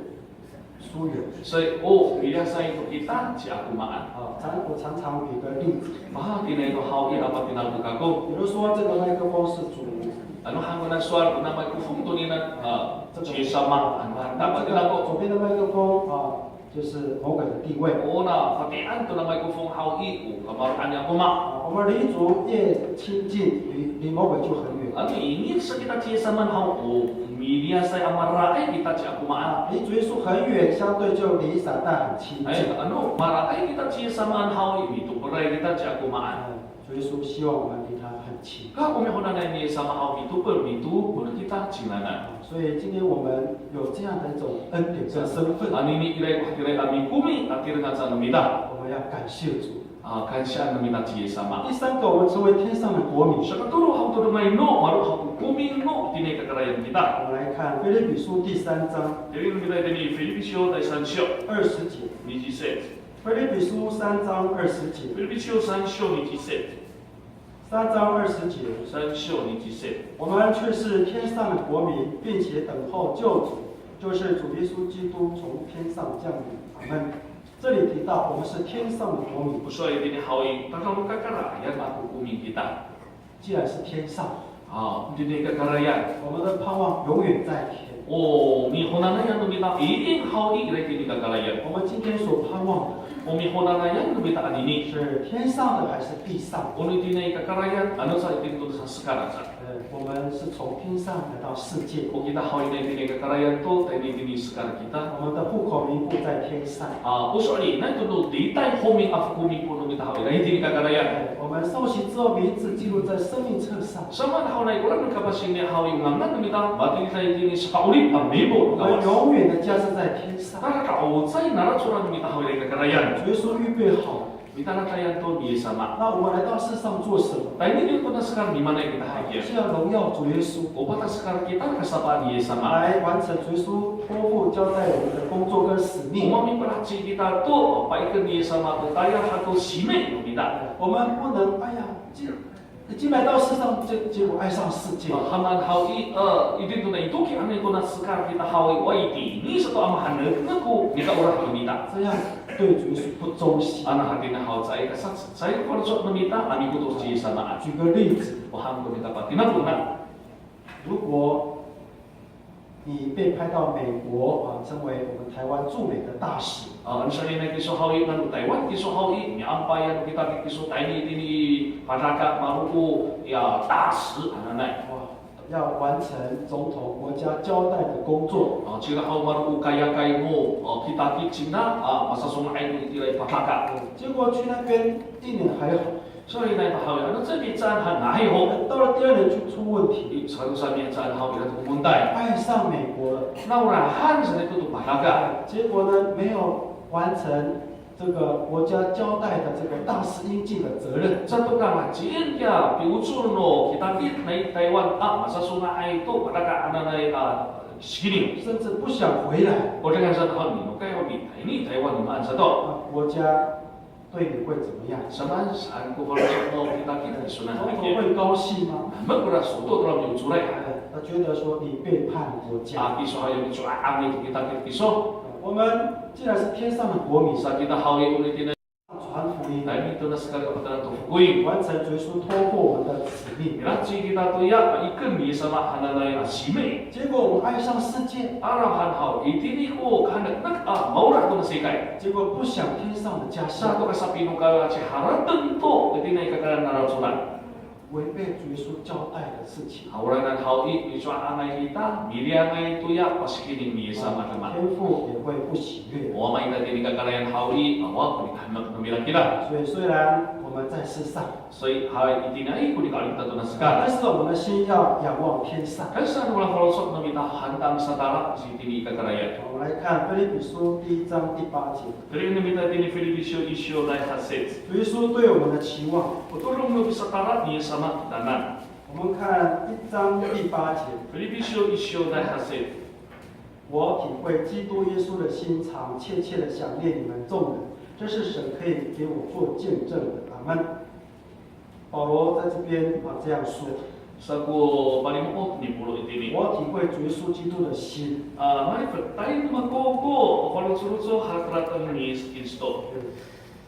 疏远。 Sa, o miliyasay to kita ci Akomaan. 啊，常我常常举个例子， Mahaenay to haw i a patinako kako. 比如说这个麦克风是主， Ano han kona sowal kona maykofong tonini, a, ci Yis sama, ano han ta 这个 patinako. 左边的麦克风啊，就是魔鬼的地位。 Ona, fati'an tona maykofong haw i, o kamaro'an ni Akoma. 啊，我们离主越亲近，离离魔鬼就很远。 Ano ingid sa kita ci Yis samaan haw, o miliyasay a maraay kita ci Akomaan. 啊，离主耶稣很远，相对就离撒旦很亲近。 Ay, ano maraay kita ci Yis samaan haw i, mitoperay kita ci Akomaan. 啊，主耶稣希望我们离他很亲。 Ka o mihonanay ni Yis sama haw mitopel, mitopel kita cingraan. 啊，所以今天我们有这样的一种恩典跟身份， Anini ira ko hatiraay a mikomi a tireng aca no mita. 我们要感谢主。 A, kansya no mita ci Yis sama. 第三个，我们成为天上的国民。 Sakatolo haw to roma no maro' haw ko komi no itini i kakarayan kita. 我们来看腓立比书第三章 Tireng no mita itini i Filipi syo tay san syo, 二十节。 niciw set. 腓立比书三章二十节， Filipi syo san syo niciw set. 三章二十节， San syo niciw set. 我们却是天上的国民，并且等候救主，就是主耶稣基督从天上降临。阿门。这里提到我们是天上的国民， O sowal itini haw i, tada no kakarayan a kokomi kita. 既然是天上， A, itini i kakarayan. 我们的盼望永远在天。 O mihonanayan no mita i, i haw i ira itini i kakarayan. 我们今天所盼望的 O mihonanayan no mita anini. 是天上的还是地上的？ O itini i kakarayan, ano sa itini to sasekaran sa. 呃，我们是从天上来到世界， O kita haw i, na itini i kakarayan to, tayni itini i sekal kita. 我们的户口名簿在天上。 A, o sowal i, na ito no litay homin a kokomi no mita haw i, na itini i kakarayan. 哎，我们受洗之后，名字记录在生命册上。 Samaan haw i, ora no kapasini haw i, ngangan no mita matini tayni itini i saka'orip a mipo 我们永远的家是在天上。 Tada ka'ocay naracoran no mita haw i, ira i kakarayan. 主耶稣预备好， Mitanatayan to ni Yis sama. 那我们来到世上做什么？ Tayni to ko na sekal mimaanay kita hakiya. 是要荣耀主耶稣。 O patasakal kita kasapa ni Yis sama. 来完成主耶稣托付交代我们的工作跟使命。 O mamipalaheci kita to paiken ni Yis sama to tayal hato sime no mita. 我们不能，哎呀，既已经来到世上，结结果爱上世界， Hamaan haw i, e, itini to na i toki anay ko na sekal kita haw i, wa itini sato a mahaenay ko nikaolah no mita. 这样对主耶稣不忠心。 Ano hatini haw caay ka sa, caay ko faloco' no mita a mikoto ci Yis sama. 举个例子， O han ko nika patinako na. 如果你被派到美国啊，成为我们台湾驻美的大使， A, ano saan i kiso haw i, nano Taywan kiso haw i, miampay ano kita kiso tayni itini i Padaka, maro' ko, ya, 大使 hananay. 哇，要完成总统国家交代的工作。 A, cira haw maro' ko kayakay no, a, kitakit cingra, a, masasonga'ay no itira i Padaka. 结果去那边一年还好， Sowal i, na ita haw i, ano cecay mihecaan han, nga'ay ho. 到了第二年就出问题， I, saka sa mihecaan haw i, ira to ko montay. 爱上美国了。 Naolahan sa ito to Padaka. 结果呢，没有完成这个国家交代的这个大使应尽的责任。 Sato ka nga'ay kiya piocor no kitakit nai Taywan a masasonga'ay to Padaka hananay a sikining. 甚至不想回来。 O dengan sato haw i, nokay haw i, tayni i Taywan i maan sato. 那国家对你会怎么样？ Samaan saan ko faloco' no kitakit kiso na 总统 hakiya. 会高兴吗？ Mekora sato to ra miocoray. 哎，他觉得说你背叛国家。 A, kiso haw i, mico'angay to kitakit kiso. 我们既然是天上的国民， Sa kita haw i, o itini 传福音， Tayni to na sekal a patenak to fokoin. 完成主耶稣托付我们的使命。 Milaheci kita toya paiken ni Yis sama hananay a sime. 结果我们爱上世界， Arawhan haw, itini ko kaheneknek a maolah to na sekay. 结果不想天上的家乡， Sato ka sapinokay a ciharateng to itini i kakarayan a racolan. 违背主耶稣交代的事情。 Haw, oranan haw i, mico'angay kita, miliyangay toya pasikining ni Yis sama demak. 天父也会不喜悦。 O Wama ita itini i kakarayan haw i, awa ko nikahemek no mira kira. 所以虽然我们在世上， Saka haw i, itini i ko nika'orip ta to na sekal. 但是我们的心要仰望天上。 Kasa no mira faloco' no mita han ta misatala itini i kakarayan. 我们来看腓立比书第一章第八节。 Tireng no mita itini i Filipi syo, i syo, tay hasit. 主耶稣对我们的期望， O todong no pisatala ni Yis sama kitanan. 我们看一章第八节。 Filipi syo, i syo, tay hasit. 我体会基督耶稣的心肠，切切的想念你们众人，这是神可以给我做见证的。阿门。保罗在这边啊这样说， Sa ko palimo'ot ni Polo itini. 我体会主耶稣基督的心。 A, malifetay no mako ko faloco' harateng ni Kristo.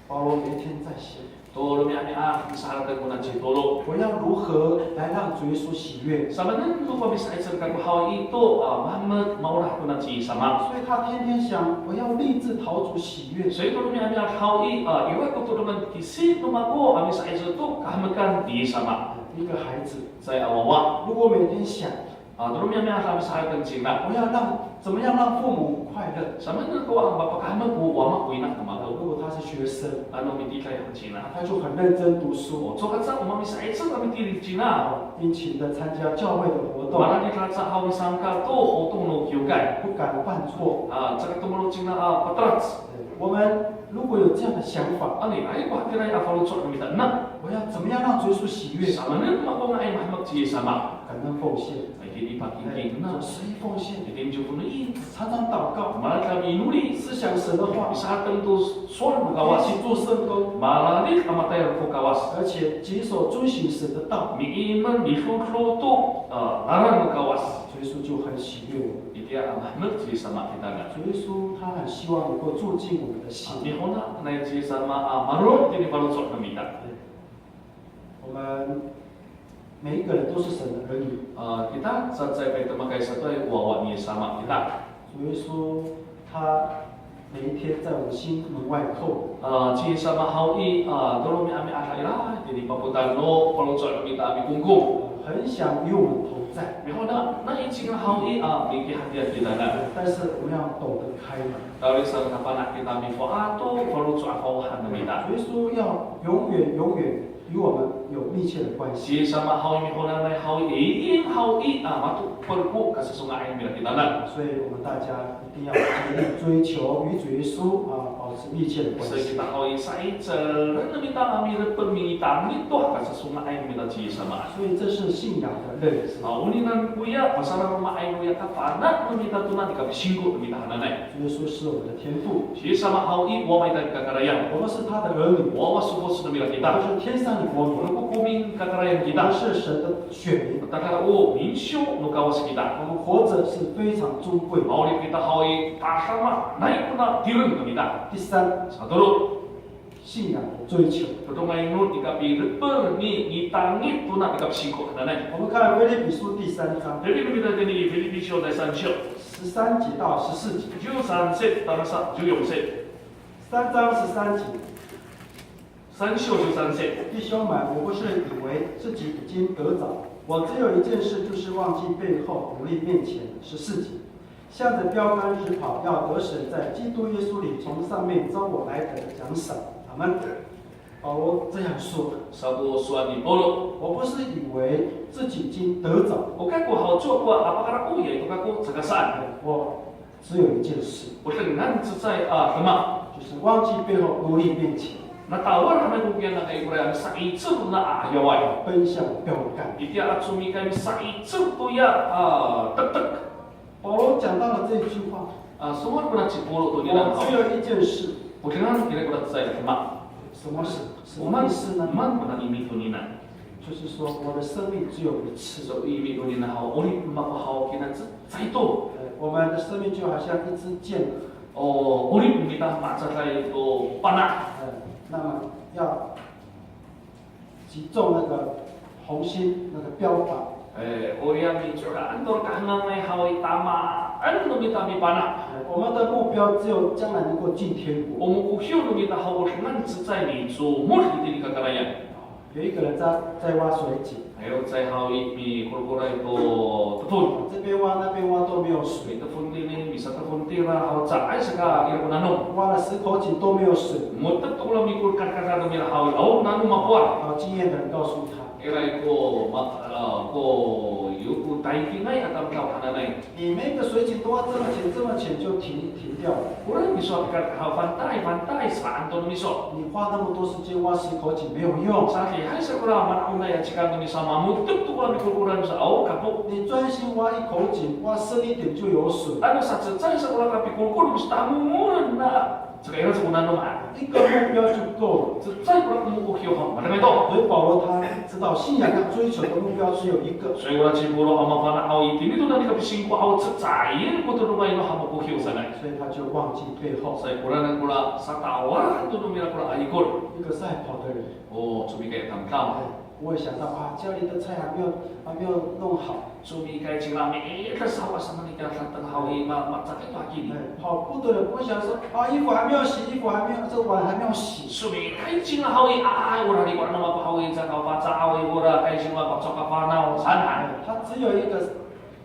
保罗每天在想， To romi'ami'ad misaharateng kona ci Polo. 我要如何来让主耶稣喜悦？ Samaanen ko pamisa'icel kako haw i to, a, mahemek maolah kona ci Yis-sama. 所以他天天想，我要立志讨主喜悦。 Saka to romi'ami'ad haw i, a, ira ko todongen kisi no mako a misa'icel to kahemekan ni Yis-sama. 一个孩子， Caay a wawa. 如果每天想， A, to romi'ami'ad a misaharateng cingra. 我要让，怎么样让父母快乐？ Samaanen ko a mapakahemek ko wama ko ina no mako. 如果他是学生， Ano mitiliday haw cingra. 他就很认真读书， O, cowa haca o mamisa'icel a mitilid cingra. 殷勤的参加教会的活动， Mararid haca haw misangka to hotong no kiwkay. 不敢犯错。 A, caay ka tomolo' cingra a patelac. 对，我们如果有这样的想法， Ano ira ko hatiraay a faloco' no mita, na 我要怎么样让主耶稣喜悦？ Samaanen mako nga'ay mahemek ci Yis-sama. 感恩奉献， Itini pakingking 哎， na. 十一奉献， Itini ciwfono i. 常常祷告， Mararid a miinori. 思想神的话， Misaharateng to sowal no Kawas. 一起做圣工， Mararid a matayal ko Kawas. 而且谨守遵行神的道。 Miimen midodo to, a, lalan no Kawas. 主耶稣就很喜悦我们。 Itiya a mahemek ci Yis-sama kitanan. 主耶稣他很希望能够住进我们的心。 Mihonaanay ci Yis-sama a maro' itini faloco' no mita. 对。 我们每一个人都是神的儿女。 A, kita cecay, cecay a demak, cecay a wawa ni Yis-sama kita. 主耶稣他每一天在我们心门外叩。 A, ci Yis-sama haw i, a, to romi'ami'ad ira itini papotal no faloco' no mita a mikongkong. 很想与我们同在。 Mihonaanay cingra haw i, a, mikihatiya kitanan. 但是我们要懂得开门。 Tawri sa, kapana' kita mifohat to faloco' a fawahan no mita. 主耶稣要永远永远与我们有密切的关系。 Ci Yis-sama haw i mihonaanay haw i, i haw i, a, matopel ko kasasonga'ay nira kitanan. 所以我们大家一定要竭力追求与主耶稣啊保持密切的关 Sa 系。 Kita haw i sa'icel no mita a milepel, mitangit to kasasonga'ay nira ci Yis-sama. 所以这是信仰的认知。 A, oninian koya pasararoma'ay noya kapana' no mita tona nika pisingko no mita hananay. 主耶稣是我们的天父， Ci Yis-sama haw i, o wama ita i kakarayan. 我们是他的儿女， O wawa sofoc no mira kita. 我们是天上的国民， O no kokomin kakarayan 我们 kita. 是神的选民， Tada o minsyo no Kawas kita. 我们活着是非常尊贵的。 Ma'orip kita haw i, tadamaanay kona tireng no mita. 第三， Satolo. 信仰的追求。 Todongay no nika pilepel, ni, mitangit tona nika pisingko hananay. 我们看腓立比书第三章， Filipi no mita itini i Filipi syo, dai san syo. 十三节到十四节。 Ciwsan sit, tangasa ciwyon sit. 三章十三节。 San syo ciwsan sit. 弟兄们，我不是以为自己已经得着，我只有一件事，就是忘记背后，努力面前。十四节。 向着标杆直跑，要得神在基督耶稣里从上面招我来得的奖赏。阿们。保罗这样说， Sa ko sowal ni Polo. 我不是以为自己已经得着， O kako haw, cowa ko a pakara'oyay to kako, saka saan. 我只有一件事， O dengan cecay a demak. 就是忘记背后，努力面前。 Na tawal hananay ko kiya nakaikoray a misa'icel na a 'ayaway. 奔向标杆。 Itiya a comikay misa'icel toya a tektek. 保罗讲到了这一句话， A, sowal kona ci Polo tonini. 我只有一件事。 O dengan kira kona cecay a demak. 什么事？什么意思呢？ O maan, o maan kona imi tonini. 就是说，我的生命只有一次。 So, imi tonini haw, 'orip no mako haw kina cecay to. 呃，我们的生命就好像一支箭， O 'orip no mita macaday to pana'. 呃，那么要击中那个红心那个标靶。 E, oya mico'okan to kahengangay haw i, tamaan no mita mipana'. 我们的目标只有将来能够进天国。 O mokokyo no mita haw o dengan cecay micomod itini kakarayan. 有一个人在，在挖水井， Hay, o cecay haw i mikorkoray to tefon. 这边挖，那边挖都没有水。 Mitefon tini, misatefon tira, haw caay saka ira ko nanom. 挖了十口井都没有水。 Mo^tep to kora mikorkadkadka no mira haw i, awa ko nanom mapowar. 然后经验的人告诉他， Ira ko ma-, a, ko, yo ko taykingay a tamdaw hananay. 你每个水井都挖这么浅，这么浅就停，停掉了。 Kora miso a pikadka haw, fantay, fantay, saan to no miso. 你花那么多时间挖十口井没有用。 Saka hay sa kora mana'onay a cikang no miso a mo^tep to kora mikorkoray miso, awa kapo. 你专心挖一口井，挖深一点就有水。 Ano sacecay sa kora kapikorkor miso, tangomoen na Saka ira sa ko nano maan. 一个目标就够了。 Cecay kora ko mokohiyo haw, maharateng to. 所以保罗他知道信仰要追求的目标只有一个。 Saka ora ci Pawlo a mafana' haw i, itini to nani kapisingko haw, cecay ko todongay no ha mokohiyo sanay. 所以他就忘记背后。 Saka ora nani kora satawal to no mira kora a ikor. 一个赛跑的人， O comikay a tamdaw. 不会想到啊，家里的菜还没有还没有弄好。 Comikay cingra, mi'edes haw a samaanay kiya dateng haw i, ma, macakay to hakini. 哎，跑步的人不会想说啊，衣服还没有洗，衣服还没有，这碗还没有洗。 Comikay cingra haw i, a, ora riko' no mako haw i, caka paca haw i, ora kay cingra paca ka fanaw sanay. 哎，他只有一个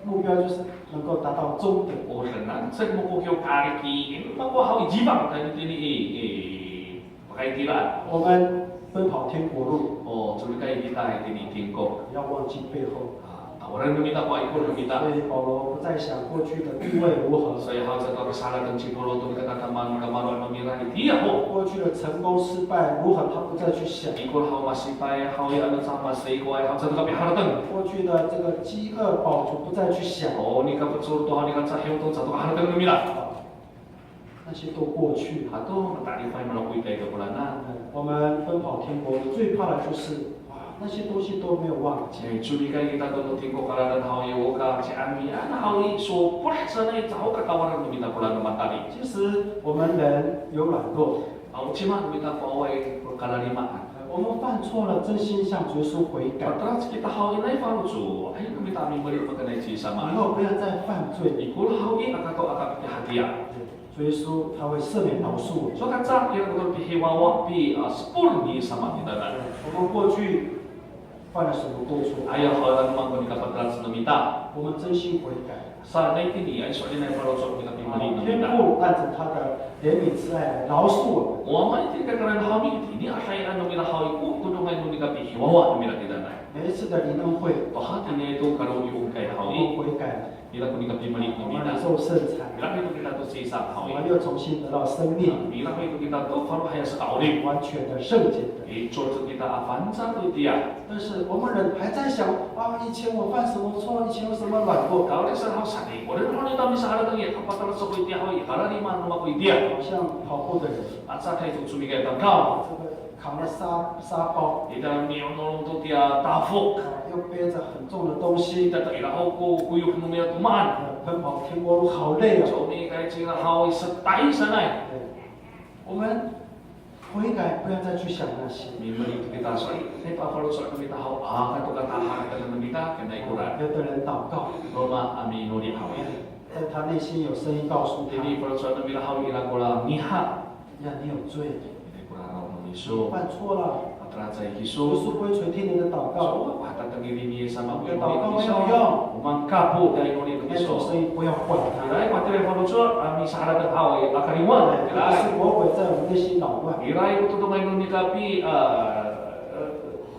目标，就是能够达到终点。 O, saan, sa mokohiyo kaliki, mako haw i, cifang, tayni tini i, i, Pakaytiraan. 我们奔跑天国路。 O, comikay kita itini i tingkok. 不要忘记背后。 A, tawalan no mita ko a ikor no mita. 所以保罗不再想过去的地位如何。 Saka haw cato kasaharateng ci Pawlo to nika tadamaan kamaro' no mira itiya ho. 过去的成功失败如何，他不再去想。 Ikor haw masipay haw i, ano caho maseikoay haw cato kapiharateng. 过去的这个饥饿饱足不再去想。 O, nika pecor to haw, nika cahiw to cato kaharateng no mira. 那些都过去了。 Ato matalifay malokitay to koranan. 我们奔跑天国最怕的就是，啊，那些东西都没有忘记。 Comikay kita to no tingkok a lalan haw i, o kaci'amian haw i, sopot sanay caho katawalan no mita koranan matali. 其实我们人有软弱， A, o cima no mita ko awaay ko kararimaan. 我们犯错了，真心向主耶稣悔改。 Patelac kita haw i, nai faloco' ay no mita a mimelik makanay ci Yis-sama. 以后不要再犯罪。 Ikor haw i, aka to aka pihatiya. 主耶稣他会赦免饶恕我们。 Saka caay ira ko to pihiwawa, pi, a, sepol ni Yis-sama kitanan. 我们过去犯了什么过错？ Aya haw i, ano maan ko nika patelac no mita. 我们真心悔改。 Sa, nai tini, ay so'elinay faloco' nika pimelik no mita. 天父按着他的怜悯慈爱来饶恕我们。 O Ama itini i kakarayan haw i, itini a sa'osi no mira haw i, ko todongay no nika pihiwawa no mira kitanan. 每一次的灵恩会， Pahatini to kaloyongkay haw i. 我们悔改了。 Ira ko nika pimelik no mita. 我们领受圣餐， Ira ko kita to sisang haw i. 我们又重新得到生命， Ira ko kita to falohay a saka'orip. 完全的圣洁的。 Icor to kita a fangcal to itiya. 但是我们人还在想啊，以前我犯什么错，以前有什么软弱， Kawrira sa haw, saikoren haw no mita misaharateng i, kapatelac ako itiya haw i, kararimaan no mako itiya. 好像跑步的人， Aca kay to comikay a tamdaw. 这个 扛了沙沙包， Ita mi'onolong to tiya tafok. 啊，又背着很重的东西， Ita to ira ho ko koyof no mira tomaan. 奔跑天国路好累啊。 Comikay cingra haw i, setay sanay. 对，我们悔改，不要再去想那些。 Mimelik to kita, saka faloco' no mita haw, aka to kataharateng no mita, kena ikoran. 有的人祷告， Roma a miinori haw i. 但他内心有声音告诉他， Tini faloco' no mira haw i, ira kora ngiha. 呀，你有罪， Ira kora raraw no miso. 犯错了， Pateracay kiso. 耶稣不会垂听你的祷告。 Sowal ko hatatengil ni Yis-sama ko inori no miso. 你的祷告没有用。 O maan kapo tiya inori no miso. 那种声音不要管它。 Ira ko hatiraay faloco' a misaharateng haw i, aka liwan. 哎，那个是魔鬼在我们内心捣乱。 Ira ko todongay no nika pi, a,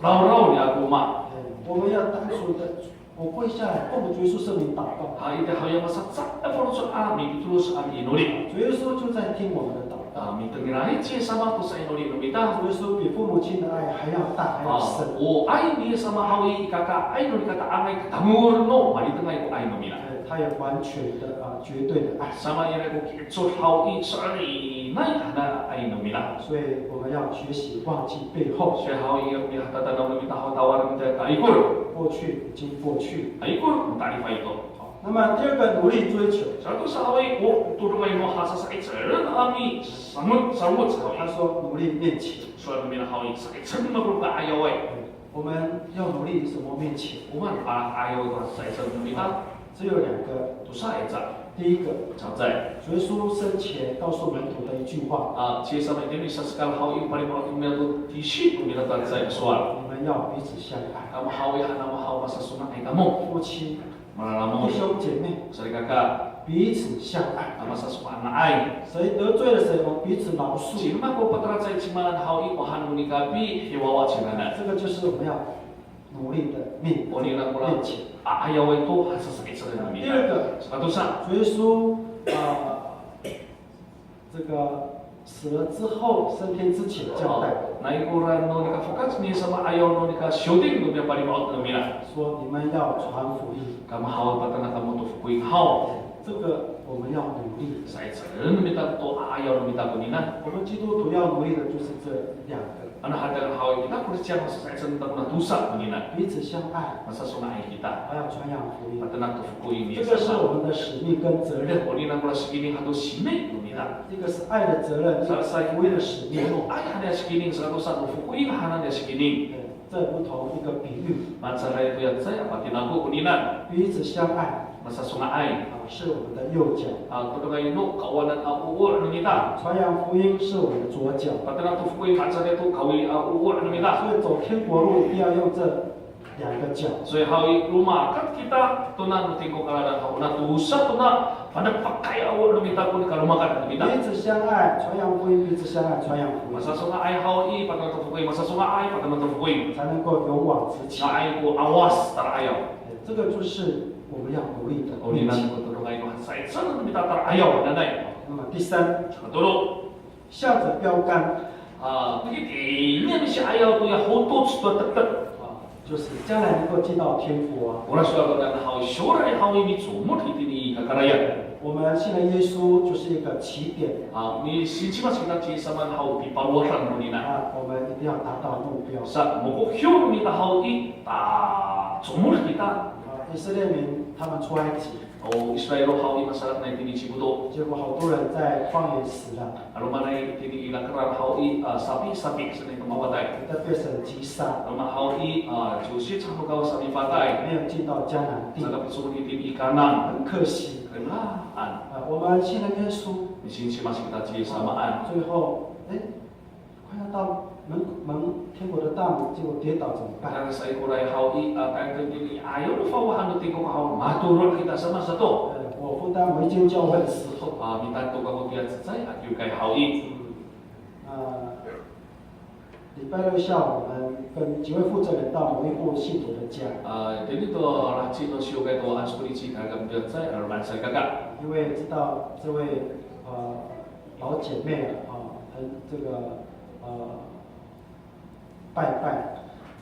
rawraw niya ko ma. 哎，我们要单纯的 我跪下来，奉主耶稣圣名祷告。 Hay, ita haw ya masacecay a faloco' a mipitolos a miinori. 主耶稣就在听我们的祷告。 A, mitengilay ci Yis-sama to sa'inori no mita. 主耶稣比父母亲的爱还要大，还要深。 A, o ay ni Yis-sama haw i, ikakaay no nika ta'angay, katangol no malitengay ko ay no mira. 哎，他有完全的，啊，绝对的爱。 Samaan ira ko ki'icel haw i, so'elinay hananay no mira. 所以我们要学习忘记背后。 Saka haw i, pihatatanaw no mita haw, tawal no mita kaikor. 过去已经过去了。 Kaikor, matalifay to. 好，那么第二个，努力追求。 Saka tosa haw i, o todongay no hasasa'icel a misalongoc, salongoc haw i. 他说，努力面前。 Sowal no mira haw i, sa'icel no mako ko 'ayaway. 我们要努力什么面前？ O maan a 'ayaw to hasasa'icel no mita? 只有两个。 Tosa aca. 第一个， Cecay. 主耶稣生前告诉门徒的一句话。 A, ci Yis-sama itini i sasekal haw i, o palimo'ot no mira to tisi no mira to cecay a sowal. 你们要彼此相爱。 Kamo haw i, hanamo haw, masasoma'anay kamo. 夫妻， Malalamod. 弟兄姐妹， Salikaka. 彼此相爱。 A, masasoma'anay. 谁得罪了谁，我们彼此饶恕。 Cima ko pateracay cimaan haw i, o han no nika pihiwawa cingranan. 这个就是我们要 努力的面， O nira kora 面前。 'ayaway to hasasa'icel no mita. 第二个， Saka tosa. 主耶稣，啊，这个死了之后升天之前交代。 Nai kora no nika fokac ni Yis-sama 'ayaw no nika siyoting no mira, palimo'ot no mira. 说你们要传福音。 Kamo haw, patana kamo to fokoing haw. 这个我们要努力。 Sa'icel no mita to a'ayaw no mita konina. 我们基督徒要努力的就是这两个， Ano hatira haw i, kita Kristiyan, sa'icel no mita kona tosa konina. 彼此相爱， Masasonga'ay kita. 还要传扬福音。 Patenak to fokoin ni 这个是 Yis-sama. 我们的使命跟责任。 Konina kora sikining ato sime no mita. 一个是爱的责任，一个是福音的使命。 Ano ay hanay a sikining, saka tosa no fokoin hanay a sikining. 对，这不同一个比喻。 Mahecaday to ya cecay a patinako konina. 彼此相爱 Masasonga'ay. 啊，是我们的右脚。 A, todongay no kawanan a o'o no mita. 传扬福音是我们的左脚。 Patenak to fokoin, mahecaday to kawili a o'o no mita. 所以走天国路一定要用这两个脚。 Saka haw i, romakat kita tona no tingko a lalan haw, ona tosa tona panepakay a o'o no mita ko nikalomakat no mita. 彼此相爱，传扬福音，彼此相爱，传扬福音， Masasonga'ay haw i, patenak to fokoin, masasonga'ay, patenak to fokoin. 才能够勇往直前。 Nga'ay ko 'awas tala'ayaw. 这个就是我们要努力的 Onini 路径。 ko todongay no sa'icel no mita tala'ayaw hananay. 那么第三， Sakatolo. 向着标杆 A, pakitini a misi'ayaw to ya hotoc to a tektek. 啊，就是将来能够进到天国啊。 Ora sowal to nano haw, syoray haw i micomod itini i kakarayan. 我们信了耶稣就是一个起点。 A, misincimas kita ci Yis-sama haw, pipalowad konina. 啊，我们一定要达到目标。 Sa, mokohiyo no mita haw i, ta, comod kita. 啊，以色列民他们出埃及， O Israil haw i masadak nai tini Icipto. 结果好多人在旷野死了， 'Alomanay tini i lakeran haw i, a, sapisapi sanay to mapatay. 在被神击杀。 'Aloma haw i, a, ciwsit sa no Kawas a mipatay. 没有进到迦南地， Saka picomod itini i Kanan. 很可惜。 Kelaan. 啊，我们信了耶稣， Misincimas kita ci Yis-samaan. 最后，哎，快要到门门天国的大门，结果跌倒怎么办？ Saka saikoray haw i, a, tayra to itini i 'ayaw no fawahan no tingko haw, matoro' kita, saan sato. 呃，我负担某一间教会的时候， A, mitanto kako tiya cecay a kiwkay haw i. 嗯，啊，礼拜六下午我们跟几位负责人到某一户信徒的家， A, itini to laheci no siwkay to ansokolici, kaka mitiya cecay a romaan salikaka. 因为知道这位呃老姐妹啊，啊，很这个呃拜拜，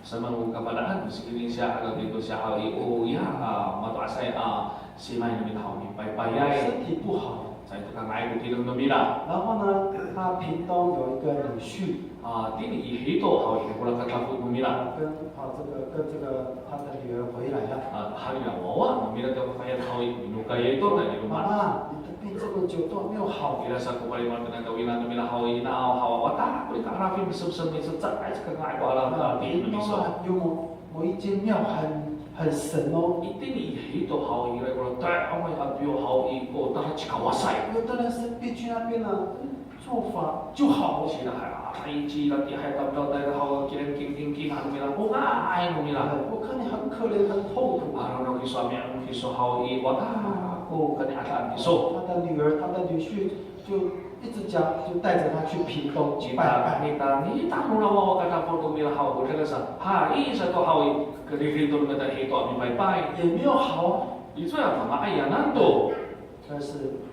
Samaan ko kafana'an, misikining siya, a, ito siya haw i, o ya, a, mato'asay, a, simay no mita haw i, paypayay. 身体不好。 Caay to kanga'ay ko tireng no mita. 然后呢，她屏东有一个女婿， A, tini i Hito haw i, kora kadafo no mita. 跟啊这个跟这个他的女儿回来了。 A, haliya wawa no mita to kafahad haw i, minokayay to, tayni i loma'. 妈妈，你的病这么久都没有好。 Ira sa ko palimal kina kawina no mita haw i, naaw haw, wata ko nika alafin, mesem, mesem, mesem, caay sa kanga'ay ko alaen, 啊， tayni 屏东 miso. 啊，有某某一间庙很很神哦。 Itini i Hito haw i, ira kora ta'ongay a piyo haw i, o tala cikawasay. 有的人生病去那边呢，做法就好。 Sira hay, hay, cira ti hay, tamdaw tayra haw, kilen king, king, king, ano mira, o nga'ay no mira. 我看你很可怜，很痛苦。 Ano no kiso a mi'adof kiso haw i, wata ko kaniadaan kiso. 他的女儿，他的女婿就一直讲，就带着他去屏东拜 Cita, 拜， cita, cita no wawa kadafo to mira haw, o deng sa, hay sato haw i, keririd to no mita Hito a mipaypay. 也没有好。 Icowa ya, manga'ayanan to. 但是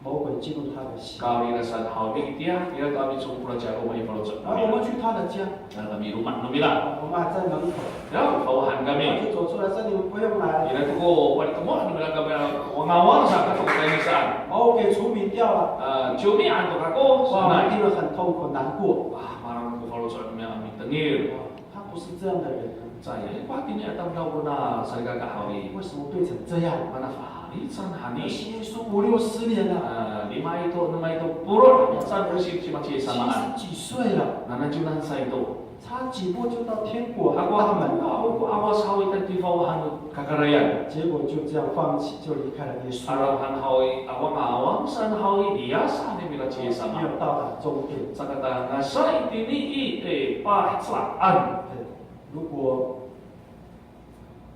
魔鬼进入他的心。 Kawrira saan haw i, itiya, ira to a micomod kora ci Roma i faloco' no 然后我 mira. 们去他的家， Ira kami i loma' no mira. 我们还在门口， Ya, fawahan 他 kami. 就走出来说：“你们不用来了。” Ira to ko, wali to mo, no mira kami, ngawang sa kato ko tayni saan. 把我给除名掉了。 A, ciyomi'an to kako, 哇，我们 sanay. 听了很痛苦、难过。 Wah, mara'od ko faloco' no mira a mitengil. 哇，他不是这样的人啊。 Caay, ko hatini a tamdaw kona salikaka haw i. 为什么变成这样？ Mana falic saan 那 hani. 信耶稣五六十年了， A, lima i to, enam i to, polo' saan ko misincimas ci Yis-samaan. 七十几岁了， Nanaciw nani sa i to. 差几步就到天国的 Ako, 大门 ako, 了。 ako, awas haw i, tayni i fawahan no kakarayan. 结果就这样放弃，就离开了耶稣。 Araw han haw i, awang, awang saan haw i, liyas han i mira ci Yis-sama. 没有到达终点。 Saka ta ngasa itini i, e, pahecaan. 对，如果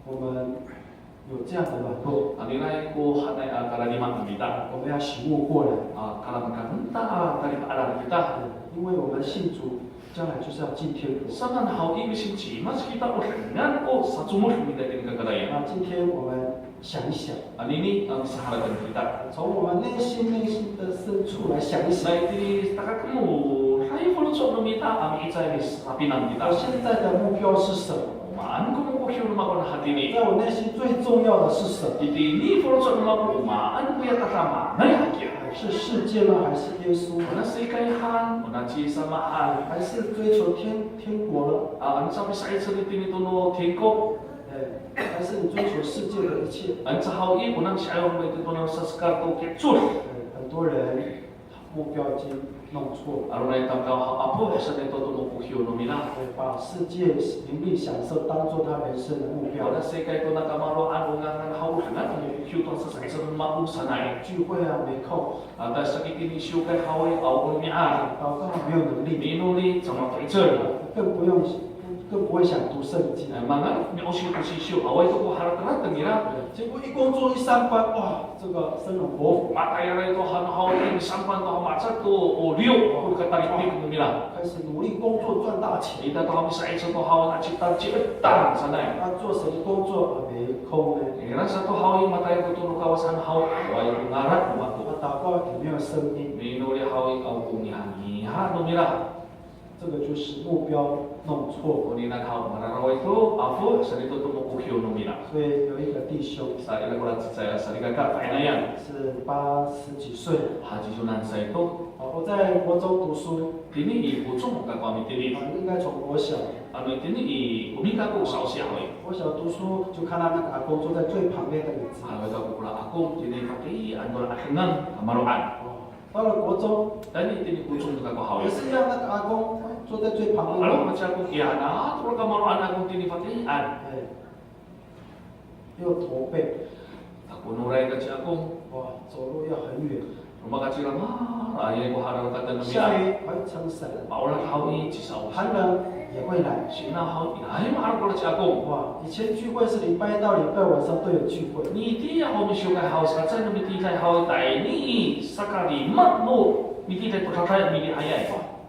我们有这样的软弱， Ano ira ko hanay a kararima no mita. 我们要醒悟过来。 A, kalamkaen ta a talipa'elal kita. 对，因为我们信主，将来就是要进天国。 Saan haw i, misincimas kita o dengan o sacomod no mita itini kakarayan. 那今天我们想一想， Anini a misaharaten kita. 从我们内心内心的深处来想一想， Sa itini takakemoday a faloco' no mita a mi'icay misapinang kita. 我现在的目标是什么？ Maan ko mako hiyo no mako na hatini. 在我内心最重要的是什么？ Itini faloco' no mako, maan koya tadamaanay hakiya. 是世界呢，还是耶稣？ Ona sikay han, ona ci Yis-sama han. 还是追求天天国了？ A, ano sa misa'icel itini to no tingko. 哎，还是你追求世界的一切？ Ano sa haw i, ona si'ayaw no mako to no sasakar to kecol. 哎，很多人目标已经弄错了， Aro nai tamdaw haw, apo saan to to mako hiyo no mira. 哎，把世界名利享受当做他人生的目标。 Ona sikay to na kamaro'an, o ngangan haw, o ngangan to mako hiyo to sasa'icel no mako sanay. 聚会啊，没空； Ata saki tini siwkay haw i, awa ko romi'ad. 祷告没有能力， Minoli, caay mafa'icel. 更不用，更不会想读圣经。 Mangalef mi'osiw to sisiw, awaay to ko harateng ira. 结果一工作一上班，哇，这个生龙活虎， Matayalay to han haw i, misampan to haw, ma'aca to o liyo ko katalipik no mira. 开始努力工作赚大钱。 Ita to haw misa'icel to haw, na cita ci'etang sanay. 他做什么工作啊，没空呢？ Ira sato haw i, matayal to no Kawas han haw, awaay ko ngaran no mako. 他祷告也没有声音。 Minoli haw i, awa ko ngiha no mira. 这个就是目标弄错。 Onini haw, mararaway to, apo saan to to mako hiyo no mira. 所以有一个弟兄， Sa ira ko lacecay a salikaka fa'inayan. 是八十几岁了。 Haciw nani sa to. 啊，我在国中读书， Tini i kocong kako a mitini. 啊，应该从国小， Ano itini i komikako sa'osi haw i. 国小读书就看到那个阿公坐在最旁边的椅子。 Ano kako kora akong tini fakian to ra ahengan kamaro'an. 哦，到了国中， Tayni itini kocong kako haw i. 也是一样，那个阿公坐在最旁边。 Ano ko ci akong, iya na to ra kamaro'an akong tini fakian. 哎，又驼背， Takonoray ko ci akong. 哇，走路要很远。 Roma kacira maraay ko harateng no mira. 下雨还会撑伞， Ma'orad haw i, cisa'osi. 寒冷也会来。 Sina haw i, ay ma'orad ko ci akong. 哇，以前聚会是礼拜一到礼拜晚上都有聚会。 Itiya haw misiwkay haw, sakacecay no mitiliday haw i, tayni i sakalima no mitiliday to daday mili'ayay.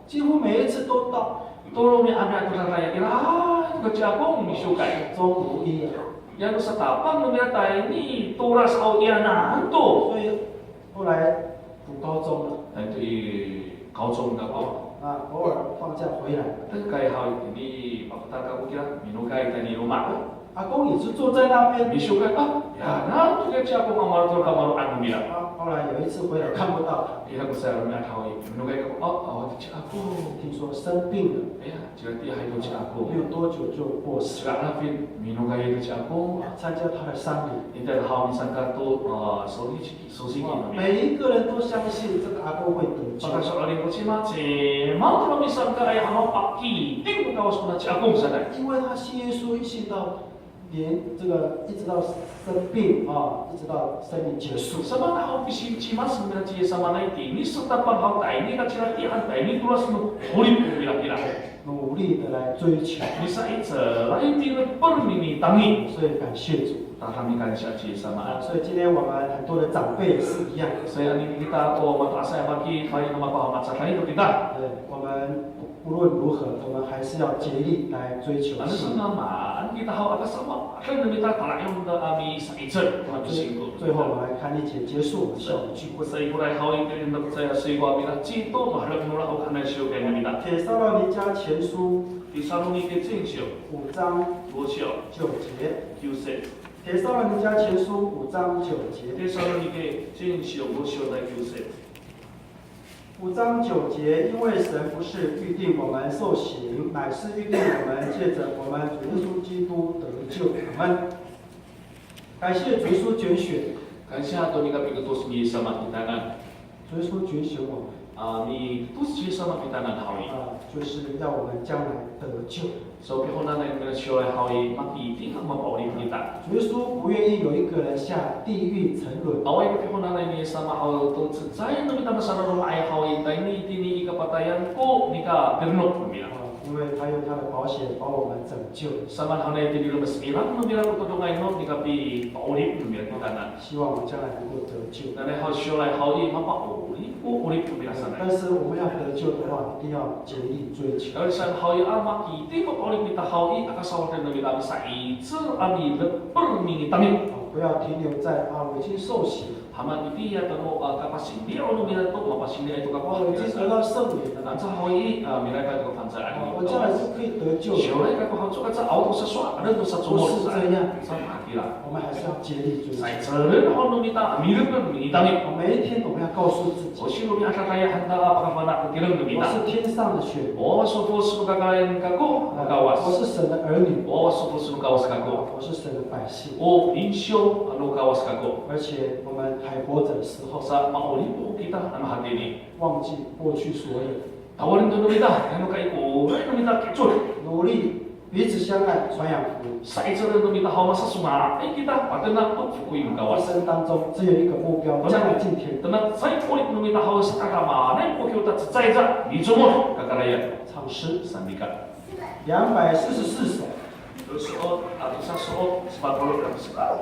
几乎每一次都到， To romi'ami'ad to daday, ira to ko ci akong misiwkay. 始终如一啊。 Yano satapang no mira tayni, tolas haw i, iyanan to. 所以后来读高中了， Tayni to i kawcong kako. 啊，偶尔放假回来， Tengkay haw i, mipafetal kako kira, minokay tayni i loma'. 阿公也是坐在那边。 Misiwkay, a, iyanan to ko ci akong a maro' to kamaro'an no mira. 啊，后来有一次回来看不到他， Ira ko saan a romi'ad haw i, minokay kako, a, awa to ci akong. 听说生病了， Aya, cira tiyaay to ci akong. 没有多久就过世。 Cira alafin, minokay to ci akong. 参加他的丧礼， Itiya haw misangka to, a, sosiki, sosiki no mira. 每一个人都相信这个阿公会得救， Pakaso'elin ko cima, cima to misangka ay, a mapakiting ko Kawas kona ci akong sanay. 因为他信耶稣，信到连这个一直到生病啊，一直到生命结束。 Samaan haw pisingcima sa no mira ci Yis-sama nai, tini satapang haw tayni kacira tiyaay, tayni tolas no 'orip no mira kira. 努力的来追求。 Misa'icel, a, itiya permini tangi. 所以感谢主。 Tada mikansiya ci Yis-sama. 啊，所以今天我们很多的长辈也是一样。 Saka anini kita ko mato'asay a maki, fali no mako a macaday to kita. 对，我们无论如何，我们还是要竭力来追求 Ano 信。 sa ngamaan kita haw, aka samaan no mita talayon ta a misa'icel, a misingko. 最后，我们来看历节结束我们下午聚会。 Saikoray haw i, tireng no saya siko a milaheci to maherek nora o hanay siwkay no mita. 帖撒罗尼迦前书 Tesalonike cinsyo, 五章 gosyo, 九节。 kiwsit. 帖撒罗尼迦前书五章九节。 Tesalonike cinsyo, gosyo, kiwsit. 五章九节，因为神不是预定我们受刑，乃是预定我们借着我们主耶稣基督得救。阿门。感谢主耶稣拣选， Kansiya to nika pitodos ni Yis-sama kitanan. 主耶稣拣选我们， A, mitodos ci Yis-sama kitanan haw i. 啊，就是要我们将来得救。 So, pihonaanay no mira siwalay haw i, makiting a mapa'orip kita. 主耶稣不愿意有一个人下地狱沉沦。 Awaay ko pihonaanay ni Yis-sama haw to cecay no mita masararoma'ay haw i, tayni itini i kapatayan ko nika pirenok no mira. 啊，因为他用他的宝血把我们拯救。 Samaan haw nai itini i loma' sa'irang no mira ko todongay no nika pipa'orip no mira kitanan. 希望我们将来能够得救。 Nanay haw siwalay haw i, mapa'orip ko 'orip no mira sanay. 但是我们要得救的话，一定要竭力追求。 Kawrira saan haw i, a makiting ko 'orip ita haw i, aka sawad no mita misa'icel a mileper mingitangit. 啊，不要停留在啊，我已经受洗了， Haman itiya to no, a, kapasinliyaw no mita to, mapasinliyaw to kako. 我已经得到圣灵了， Anca haw i, a, milayap to ko fangcalay a 我将来就可以得救了。 Siyoray kako haw, caay ka awa ko sasowalen to sacomod. 不是这样。 Sa, matira. 我们还是要竭力追求。 Sa'icelen haw no mita, milepel mitangi. 每一天我们要告诉自己， O sino, mi'adadaay han ta a pakafana' ko tireng no mita. 我是天上的选民。 O, sofos no kakarayan kako a Kawas. 我是神的儿女。 O, sofos no Kawas kako. 我是神的百姓。 O minsyo no Kawas kako. 而且我们还活着的时候， Sa ma'orip ho kita ano hatini. 忘记过去所有， Tawaen to no mita, ano kaikoray no mita ki'icel. 努力彼此相爱，传扬福音。 Sa'icelen no mita haw masasonga'ay kita patenak to fokoy no Kawas. 一生当中只有一个目标，将来进天堂。 Tenak, tenak saikoray no mita haw sakakamanay ko kiwta cecay ca micomod kakarayan. 唱诗 Sandika. 两百四十四首。 Tosa so'ot, a, tosa so'ot sepat polo' sepat.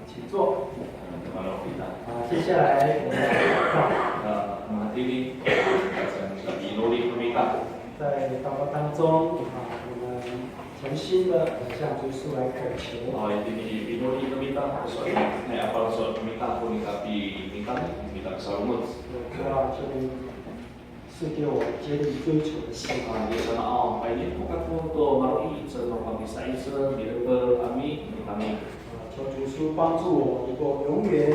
请坐。啊，接下来我们来祷告。 A, matini, a, sa, sa, inoli no mita. 在祷告当中，啊，我们诚心的向主耶稣来恳求。 A, itini i inoli no mita, so, na, a, so, no mita, ko nika pi, nika, nika salomon. 主啊，求你 赐给我竭力追求的心。 A, Yis sama aw, pa'inien ho kako to malo'icel no pamisa'icel, milepel a mitangi. 啊，求主耶稣帮助我能够永远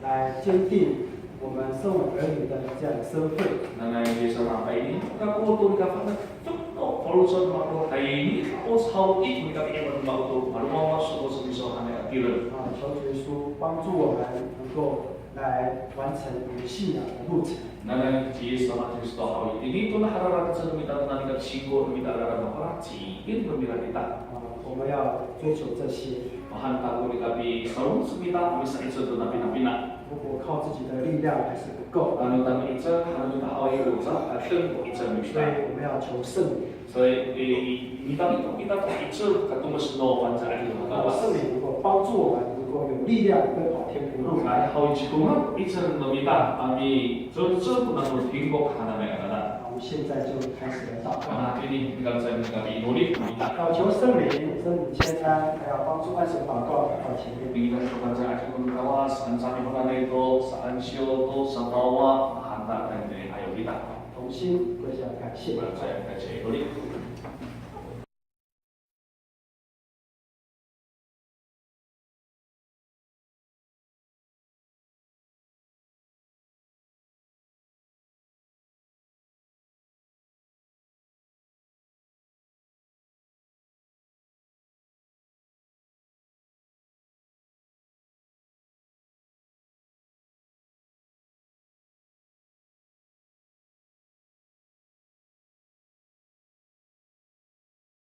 来坚定我们身为儿女的这样的身份。 Nanay Yis sama, pa'inien ho kako to nika fana' to faloco' no mako, tayni haw i, nika pi'imod no mako to malomaw a soko so miso hanay a tireng. 啊，求主耶稣帮助我们能够 来完成我们信仰的路程。 Nanay ci Yis sama Kristo haw i, itini to nahararat no mita to nanika'ay singko no mita a lalan, mapalacecay no mita kita. 啊，我们要追求这些。 Mahaen to ko nika pisalomon no mita a misa'icel to napinapina. 如果靠自己的力量还是不够。 Ano tano icel, ano mita haw i, o caay ka deng ko icel no mita. 所以我们要求圣灵。 Sa 所以, eh, mitangito kita to 'icel katomes no Pangcah a Kawas. 圣灵能够帮助我们，能够有力量奔跑天国路。 Ay, haw i cikongak 'icel no mita a micocok ko nano tingkok hananay a lalan. 我们现在就开始来祷告。 Anini, nika sa, nika miinoli kita. 要求圣灵，圣灵千差，还要帮助按手祷告，祷告前面。 Nika to Pangcah a Kawas, saan sa mihonan to, saan siyo to, sapawa, hanta, tayni, ayo kita. 同心跪下感谢。 Sa, sa, sa, inoli.